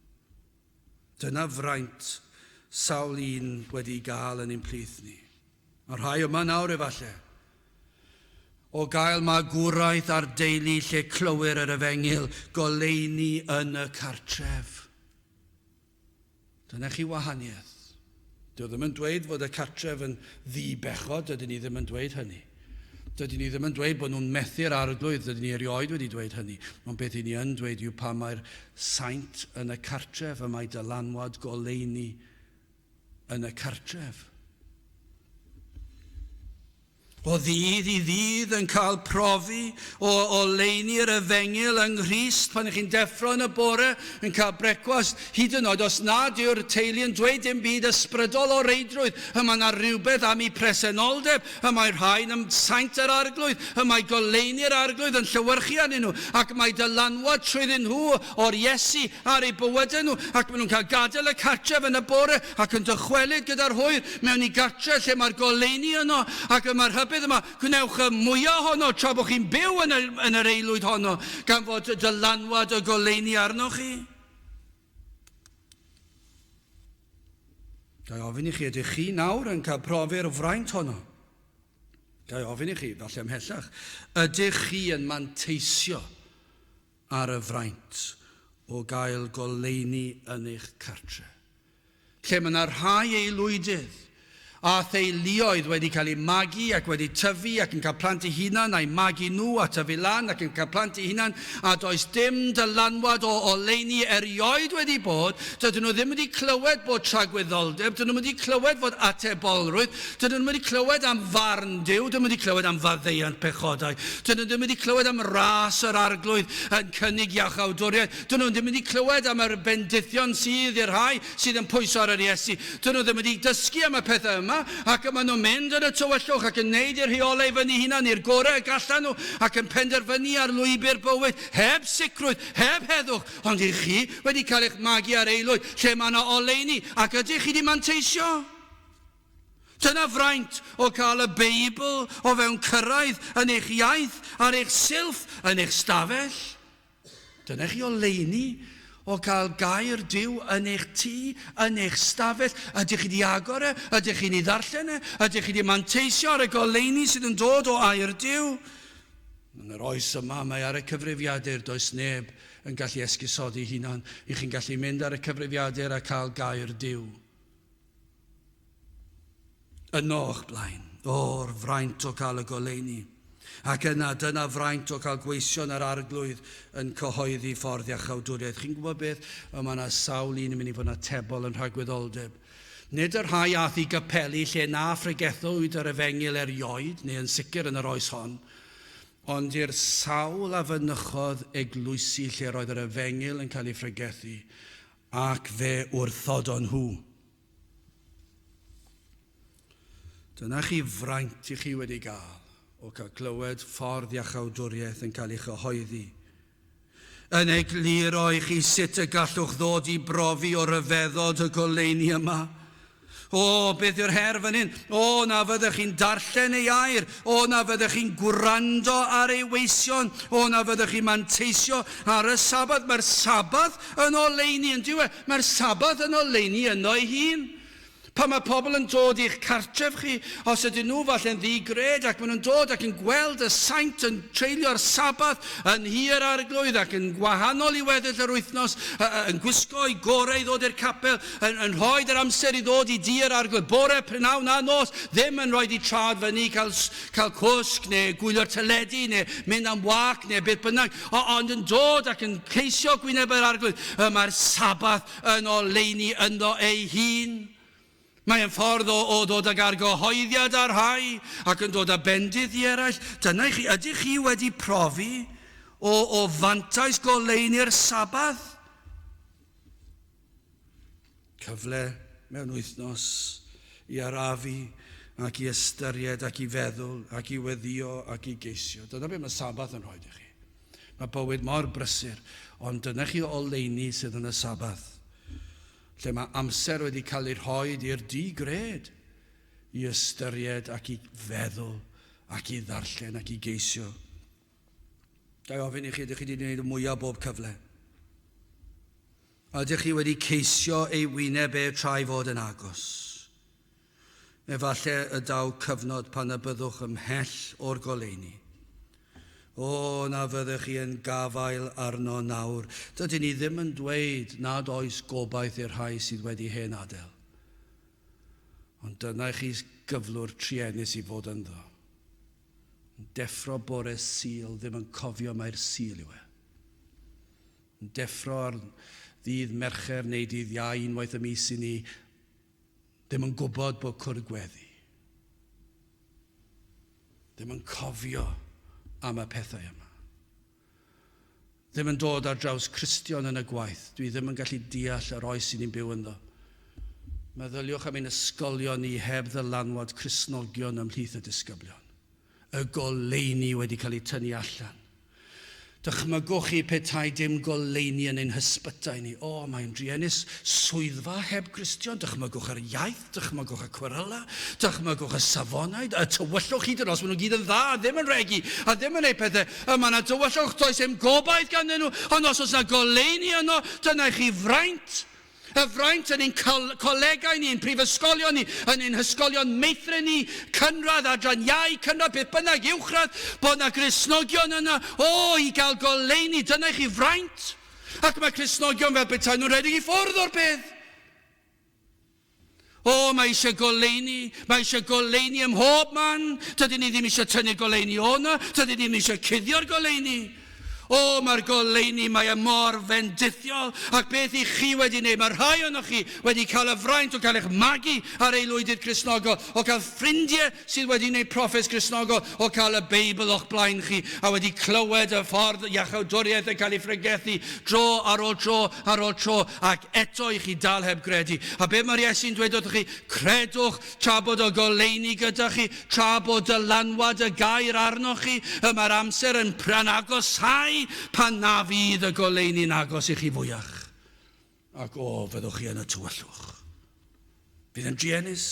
Dyna fraint sawl un wedi gael yn ein plith ni. Mae rhai yma nawr efallai. O gael magwraeth ar deulu lle clywir yr efengyl, goleuni yn y cartref. Dyna chi wahaniaeth. Dyw ddim yn dweud fod y cartref yn ddi-bechod, dydyn ni ddim yn dweud hynny. Dydyn ni ddim yn dweud bod nhw'n methu'r arglwydd, dydyn ni erioed wedi dweud hynny. Ond beth i ni yn dweud yw pa mae'r saint yn y cartref y mae dylanwad goleuni yn y cartref. O ddydd i ddydd yn cael profi o oleuni'r efengyl yng Nghrist pan ych chi'n deffro yn y bore yn cael brecwast, hyd yn oed os nad yw'r teulu yn dweud dim byd ysbrydol o reidrwydd, y mae yna rhywbeth am eu presenoldeb, y mae rhain yn saint yr arglwydd, y mae goleuni'r arglwydd yn llewyrchu arnyn nhw, ac mae dylanwad trwyddyn nhw o'r Iesu ar eu bywydau nhw, ac maen nhw'n cael gadael y cartref yn y bore ac yn dychwelyd gyda'r hwyr mewn i gartref lle mae'r goleuni yno, ac y mae'r rhybudd yma, gwnewch y mwyaf ohono tra bod chi'n byw yn, y, yn yr aelwyd honno, gan fod dylanwad y goleuni arnoch chi. Ga i ofyn i chi, ydych chi nawr yn cael profi'r fraint honno? Ga i ofyn i chi, falle ymhellach, ydych chi yn manteisio ar y fraint o gael goleuni yn eich cartre? Lle mae yna rhai aelwydydd a theuluoedd wedi cael eu magu ac wedi tyfu ac yn cael plant eu hunan a'u magu nhw a tyfu lan ac yn cael plant eu hunan a does dim dylanwad o oleuni erioed wedi bod, dydyn nhw ddim wedi clywed bod tragwyddoldeb, dydyn nhw wedi clywed fod atebolrwydd, dydyn nhw wedi clywed am farn Duw, dydyn nhw wedi clywed am faddeuant pechodau, dydyn nhw ddim wedi clywed am ras yr arglwydd yn cynnig iachawdwriaeth, dydyn nhw ddim wedi clywed am yr bendithion sydd i'r rhai sydd yn pwyso ar yr Iesu. Dyn nhw ddim wedi dysgu am y pethau yma, ac maen nhw'n mynd yn y tywyllwch ac yn neud i'r rheolau fyny hunan i'r gorau y gallan nhw, ac yn penderfynu ar lwybr bywyd, heb sicrwydd, heb heddwch. Ond ych chi wedi cael eich magu ar aelwyd lle mae yna oleuni, ac ydych chi wedi manteisio? Dyna fraint o cael y Beibl o fewn cyrraedd yn eich iaith, ar eich silff, yn eich stafell. Dyna chi oleuni o gael gair Duw yn eich tŷ, yn eich stafell. Ydych chi wedi agor e? Ydych chi'n ei ddarllen e? Ydych chi wedi manteisio ar y goleuni sydd yn dod o air Duw? Yn yr oes yma, mae ar y cyfrifiadur, does neb yn gallu esgusodi hunan. I chi'n gallu mynd ar y cyfrifiadur a cael gair Duw. Yno o'ch blaen, o'r fraint o gael y goleuni. Ac yna, dyna fraint o gael gweision yr arglwydd yn cyhoeddi ffordd iachawdwriaeth. Chi'n gwybod beth? Y mae yna sawl un yn mynd i fod yn atebol yn rhagwyddoldeb. Nid y rhai ath i gapeli lle na phregethwyd yr efengyl erioed, neu yn sicr yn yr oes hon, ond i'r sawl a fynychodd eglwysi lle roedd yr efengyl yn cael ei phregethu, ac fe wrthodon nhw. Dyna chi fraint i chi wedi gael o cael clywed ffordd iachawdwriaeth yn cael ei chyhoeddi. Yn egluro i chi sut y gallwch ddod i brofi o ryfeddod y goleuni yma. O, beth yw'r her fan hyn? O, na fyddech chi'n darllen ei air. O, na fyddech chi'n gwrando ar ei weision. O, na fyddech chi'n manteisio ar y Sabath. Mae'r Sabath yn oleuni, yn dyw e? Mae'r Sabath yn oleuni yno ei hun. Pan mae pobl yn dod i'ch cartref chi, os ydyn nhw falle'n ddi-gred ac maen nhw'n dod ac yn gweld y saint yn treulio'r Sabath yn nhŷ yr Arglwydd ac yn gwahanol i weddill yr wythnos, yn gwisgo i gorau i ddod i'r capel, yn, yn rhoi yr amser i ddod i dŷ yr Arglwydd, bore, prynhawn a nos, ddim yn rhoi di trad fyny, cael, cael cwsg neu gwylio'r teledu neu mynd am wac neu beth bynnag, ond yn dod ac yn ceisio gwyneb yr Arglwydd, y mae'r Sabath yn oleuni ynddo ei hun. Mae'n ffordd o, o ddod ag argyhoeddiad ar rhai ac yn dod â bendith i eraill. Dyna i chi, ydych chi wedi profi o, o fantais goleuni'r Sabath? Cyfle mewn wythnos i arafu ac i ystyried ac i feddwl ac i weddio ac i geisio. Dyna beth mae Sabath yn rhoi i chi. Mae bywyd mor brysur, ond dyna chi oleuni sydd yn y Sabath, lle mae amser wedi cael ei rhoi i'r di-gred i ystyried ac i feddwl ac i ddarllen ac i geisio. Ga i ofyn i chi, ydych chi wedi gwneud y mwyaf bob cyfle? Ydych chi wedi ceisio ei wyneb e tra'i fod yn agos? Efallai y daw cyfnod pan y byddwch ymhell o'r goleuni. O, na fyddech chi yn gafael arno nawr. Dydyn ni ddim yn dweud nad oes gobaith i'r rhai sydd wedi hen adael. Ond dyna i chi gyflwr truenus i fod ynddo. Yn deffro bore Sul, ddim yn cofio mai'r Sul yw e. Yn deffro ar ddydd Mercher neu dydd Iau unwaith y mis i ni, ddim yn gwybod bod cwrdd gweddi. Ddim yn cofio am y pethau yma. Ddim yn dod ar draws Cristion yn y gwaith. Dwi ddim yn gallu deall yr oes sy'n ni'n byw ynddo. Meddyliwch am ein ysgolion ni heb ddylanwad Cristnogion ymhlith y disgyblion. Y goleuni wedi cael eu tynnu allan. Dychmygwch chi petai dim goleuni yn ein hysbytai ni. O, mae'n druenus. Swyddfa heb Gristion. Dychmygwch yr iaith, dychmygwch y cweryla, dychmygwch y safonau, y tywyllwch hyd yn os maen nhw gyd yn dda, a ddim yn regi, a ddim yn ei pethau. Y mae yna tywyllwch, does dim gobaith ganddyn nhw, ond os oes yna goleuni yno, dyna i chi fraint. Y fraint yn ein colegau ni, ein prifysgolion ni, yn ein hysgolion meithrin ni, cynradd, adran iau, cynradd, beth bynnag, uwchradd, bod yna Gristnogion yna, o, i gael goleuni, dyna i chi fraint. Ac mae Cristnogion fel petai nhw'n rhedeg i ffwrdd o'r peth. O, mae eisiau goleuni, mae eisiau goleuni ym mhob man. Dydyn ni ddim eisiau tynnu goleuni o'na, dydyn ni ddim eisiau cuddio'r goleuni. O, mae'r goleuni, mae e mor fendithiol. Ac beth i chi wedi wneud? Mae rhai ohonoch chi wedi cael y fraint o gael eich magu ar aelwydydd Cristnogol, o gael ffrindiau sydd wedi wneud proffes Cristnogol, o cael y Beibl o'ch blaen chi, a wedi clywed y ffordd iachawdwriaeth yn cael ei phregethu dro ar ôl tro ar ôl tro, ac eto i chi dal heb gredu. A be mae'r Iesu'n dweud wrthych chi? Credwch Tra bod y goleuni gyda chi, tra bod dylanwad y gair arnoch chi, y mae'r amser yn yn agosáu pan na fydd y goleuni'n agos i chi fwyach. Ac o, fyddwch chi yn y tywyllwch. Fydd yn druenus.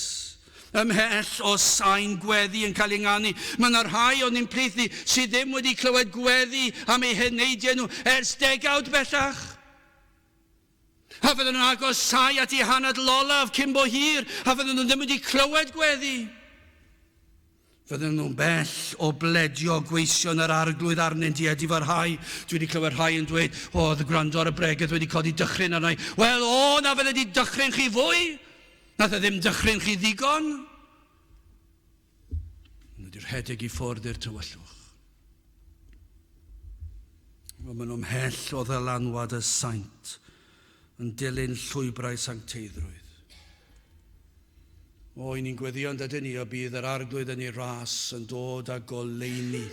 Ymhell o sain gweddi yn cael ei nganu. Mae yna rhai o'n ein plith ni sydd ddim wedi clywed gweddi am eu heneidiau nhw ers degawd bellach. A fydden nhw'n agosáu at eu hanadl olaf cyn bo hir, a fydden nhw ddim wedi clywed gweddi. Fydden nhw'n bell o bledio gweision yr arglwydd arnynt i edifarhau. Dwi wedi clywed rhai yn dweud, o, oedd gwrando ar y bregeth wedi codi dychryn arna i. Wel, o, na fydde wedi dychryn chi fwy. Nath e ddim dychryn chi ddigon. Nhw wedi rhedeg i ffwrdd i'r tywyllwch. Wel, maen nhw ymhell o ddylanwad y saint yn dilyn llwybrau sancteiddrwydd. O, i ni'n gweddio yn dydyn ni o bydd yr arglwydd yn ei ras yn dod â goleuni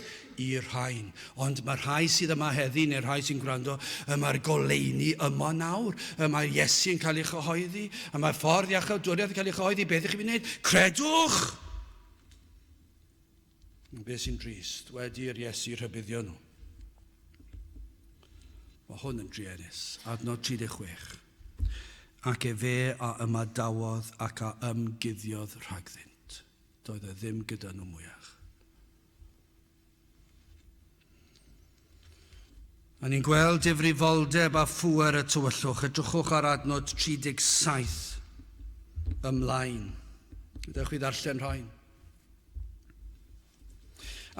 i'r rhain. Ond mae'r rhai sydd yma heddi, neu'r rhai sy'n gwrando, y mae'r goleuni yma nawr. Y mae Iesu yn cael ei chyhoeddi, y mae ffordd iachawdwriaeth yn cael ei chyhoeddi. Beth ych chi'n wneud? Credwch! Beth sy'n drist, wedi i'r Iesu rhybuddio nhw. Mae hwn yn druenus. Adnod 36. Ac efe a ymadawodd ac a ymguddiodd rhagddynt. Doedd e ddim gyda nhw mwyach. A ni'n gweld difrifoldeb a phŵer y tywyllwch. Edrychwch ar adnod 37 ymlaen. Ydych chi ddarllen rhain?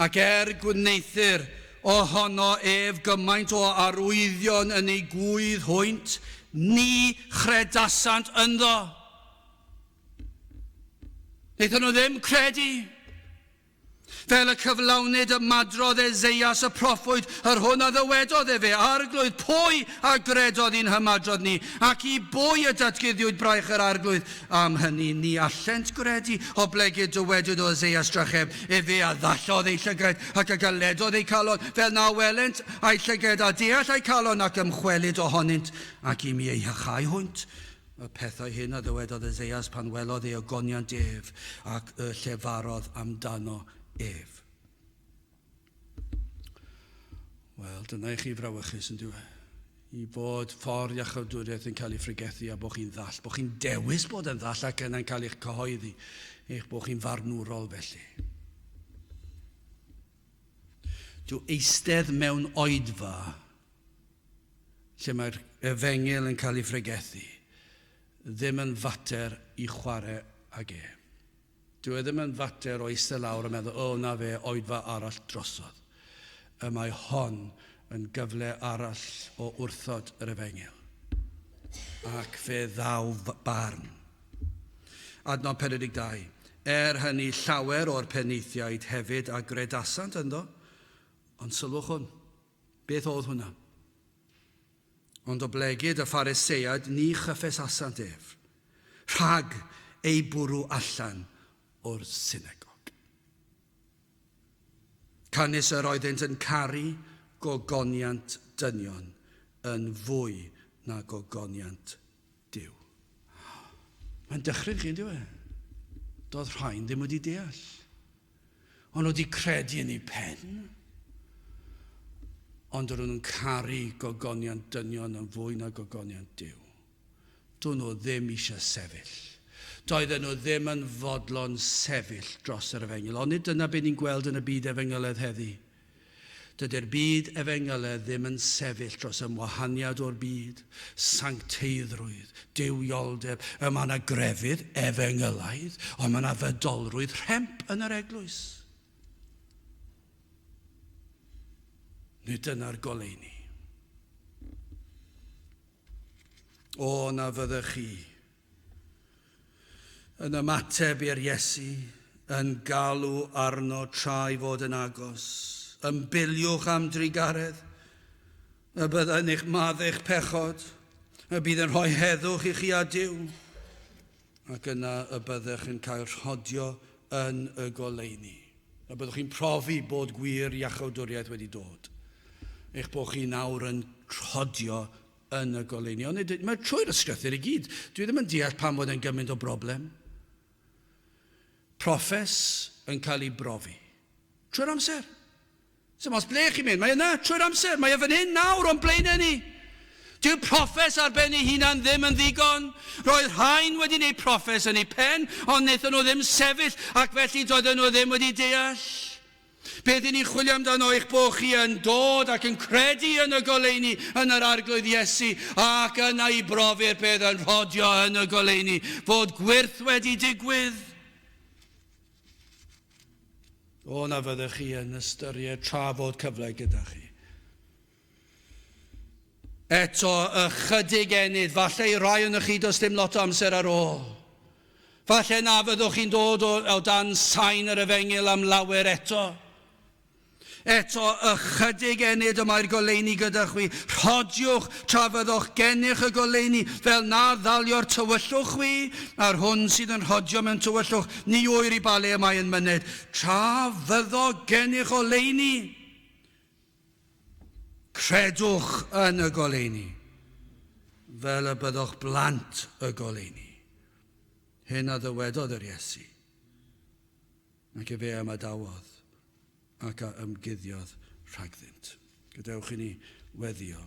Ac er gwneuthur ohono ef gymaint o arwyddion yn ei gŵydd hwynt, ni chredasant ynddo. Wnaethon nhw ddim credu. Fel y cyflawnid ymadrodd Eseias y proffwyd, yr hwn a ddywedodd efe, Arglwydd, pwy a gredodd i'n hymadrodd ni, ac i bwy y datguddiwyd braich yr Arglwydd? Am hynny ni allent gredu, oblegid dywedwyd o Eseias drachefn, efe a ddallodd eu llygaid, ac a galedodd eu calon, fel na welent a'u llygaid, a deall a'u calon, ac ymchwelyd ohonynt, ac i mi eu hychau hwynt. Y pethau hyn a ddywedodd Eseias pan welodd ei ogoniant ef, ac y llefarodd amdano ef. Wel, dyna i chi frawychus yn diwedd. I bod ffordd iachawdwriaeth yn cael ei phregethu a bod chi'n ddall, bod chi'n dewis bod yn ddall ac yna'n cael eich cyhoeddi, eich bod chi'n farnwrol felly. Dw eistedd mewn oedfa lle mae'r efengyl yn cael ei phregethu, ddim yn fater i chwarae ag e. Dyw e ddim yn fater o eistedd lawr a meddwl, o, na fe, oedfa arall drosodd. Y mae hon yn gyfle arall o wrthod yr efengyl. Ac fe ddaw barn. Adnod 42. Er hynny llawer o'r penaethiaid hefyd a gredasant ynddo, ond sylwch hwn, Beth oedd hwnna? Ond oblegid y Phariseaid ni chyffesasant ef, rhag ei bwrw allan o'r synagog. Canys yr oeddynt yn caru gogoniant dynion yn fwy na gogoniant Duw. Mae'n dychryn chi, yndyw e? Doedd rhain ddim wedi deall. O'n nhw wedi credu yn eu pen. Ond o'n nhw'n caru gogoniant dynion yn fwy na gogoniant Duw. Do'n nhw ddim eisiau sefyll. Doedden nhw ddim yn fodlon sefyll dros yr efengyl. Ond nid dyna beth ni'n gweld yn y byd efengyledd heddi. Dydy'r byd efengyledd ddim yn sefyll dros ymwahaniad o'r byd, sancteiddrwydd, duwioldeb. Y mae yna grefydd efengylaidd, ond mae yna fydolrwydd rhemp yn yr eglwys. Nid dyna'r goleuni. O, na fyddech chi yn ymateb i'r Iesu, yn galw arno tra ei fod yn agos. Ymbiliwch am drugaredd, y bydd yn eich maddeu'ch pechod, y bydd yn rhoi heddwch i chi a Duw, ac yna y byddech yn cael rhodio yn y goleuni. Y byddwch chi'n profi bod gwir iachawdwriaeth wedi dod. Eich bod chi nawr yn rhodio yn y goleuni. Ond nid, mae trwy'r ysgrythur i gyd. Dwi ddim yn deall pam fod e'n gymaint o broblem. Proffes yn cael ei brofi. Trwy'r amser. Sdim ots ble chi'n mynd, mae yna trwy'r amser. Mae e fan hyn nawr o'n blaenau ni. Dyw proffes ar ben ei hunan ddim yn ddigon. Roedd rhain wedi gwneud proffes yn eu pen, ond wnaethon nhw ddim sefyll, ac felly doedden nhw ddim wedi deall. Beth i ni'n chwilio amdano eich bod chi yn dod ac yn credu yn y goleuni yn yr Arglwydd Iesu ac yna i brofi'r peth yn rhodio yn y goleuni fod gwyrth wedi digwydd. O, na fyddech chi yn ystyried tra fod cyfle gyda chi. Eto, ychydig ennyd, falle i rai ohonoch chi does dim lot o amser ar ôl. Falle na fyddwch chi'n dod o, o dan sain yr efengyl am lawer eto. Eto, ychydig ennyd y mae'r goleuni gyda chwi. Rhodiwch tra fyddwch gennych y goleuni, fel na ddalio'r tywyllwch chwi, a'r hwn sydd yn rhodio mewn tywyllwch, ni ŵyr i ba le y mae yn myned. Tra fyddo gennych oleuni, Credwch yn y goleuni, fel y byddwch blant y goleuni. Hyn a ddywedodd yr Iesu, ac efe a ymadawodd ac a ymguddiodd rhagddynt. Gadewch i ni weddio.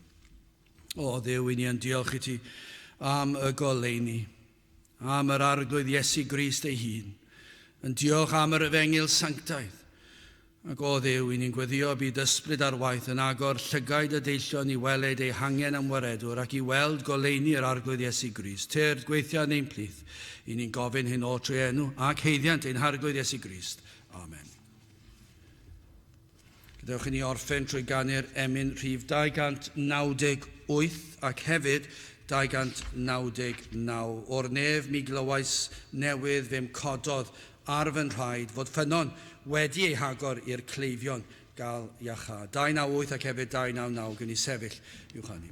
O Dduw, i ni yn diolch i ti am y goleuni, am yr Arglwydd Iesu Grist ei hun, yn diolch am yr efengyl sanctaidd, Ac o Dduw, i ni'n gweddio y bydd ysbryd ar waith yn agor llygaid y deillion i weled eu hangen am waredwr ac i weld goleuni yr Arglwydd Iesu Grist. Tyrd, gweithia yn ein plith. I ni'n gofyn hyn oll trwy enw ac haeddiant ein Harglwydd Iesu Grist. Amen. Gadewch i ni orffen trwy ganu'r emyn rhif 298 ac hefyd 299. O'r nef mi glywais newydd fe'm cododd ar fy nhraed, fod ffynnon wedi ei hagor i'r cleifion gael iachâd. 298 ac hefyd 299, gwn i sefyll i'w chanu.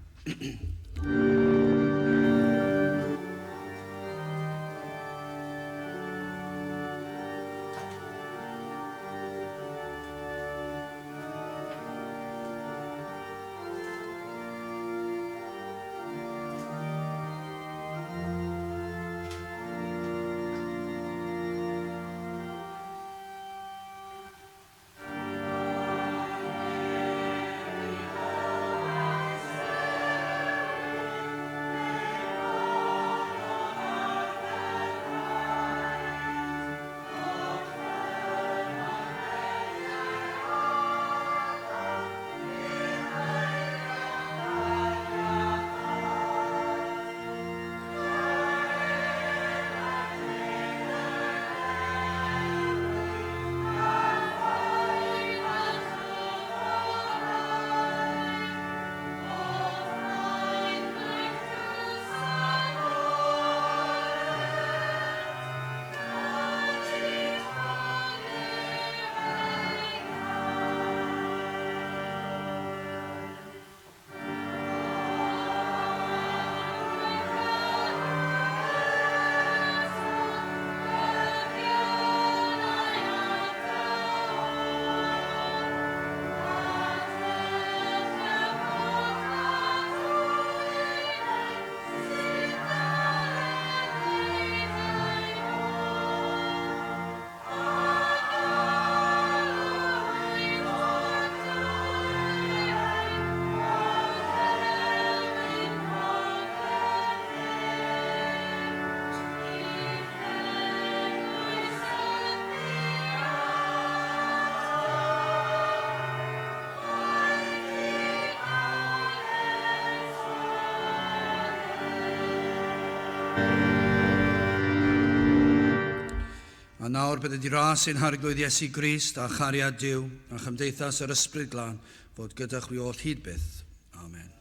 A nawr bydded i ras ein Harglwydd Iesu Grist a chariad Duw a chymdeithas yr Ysbryd Glân fod gyda chwi oll hyd byth. Amen.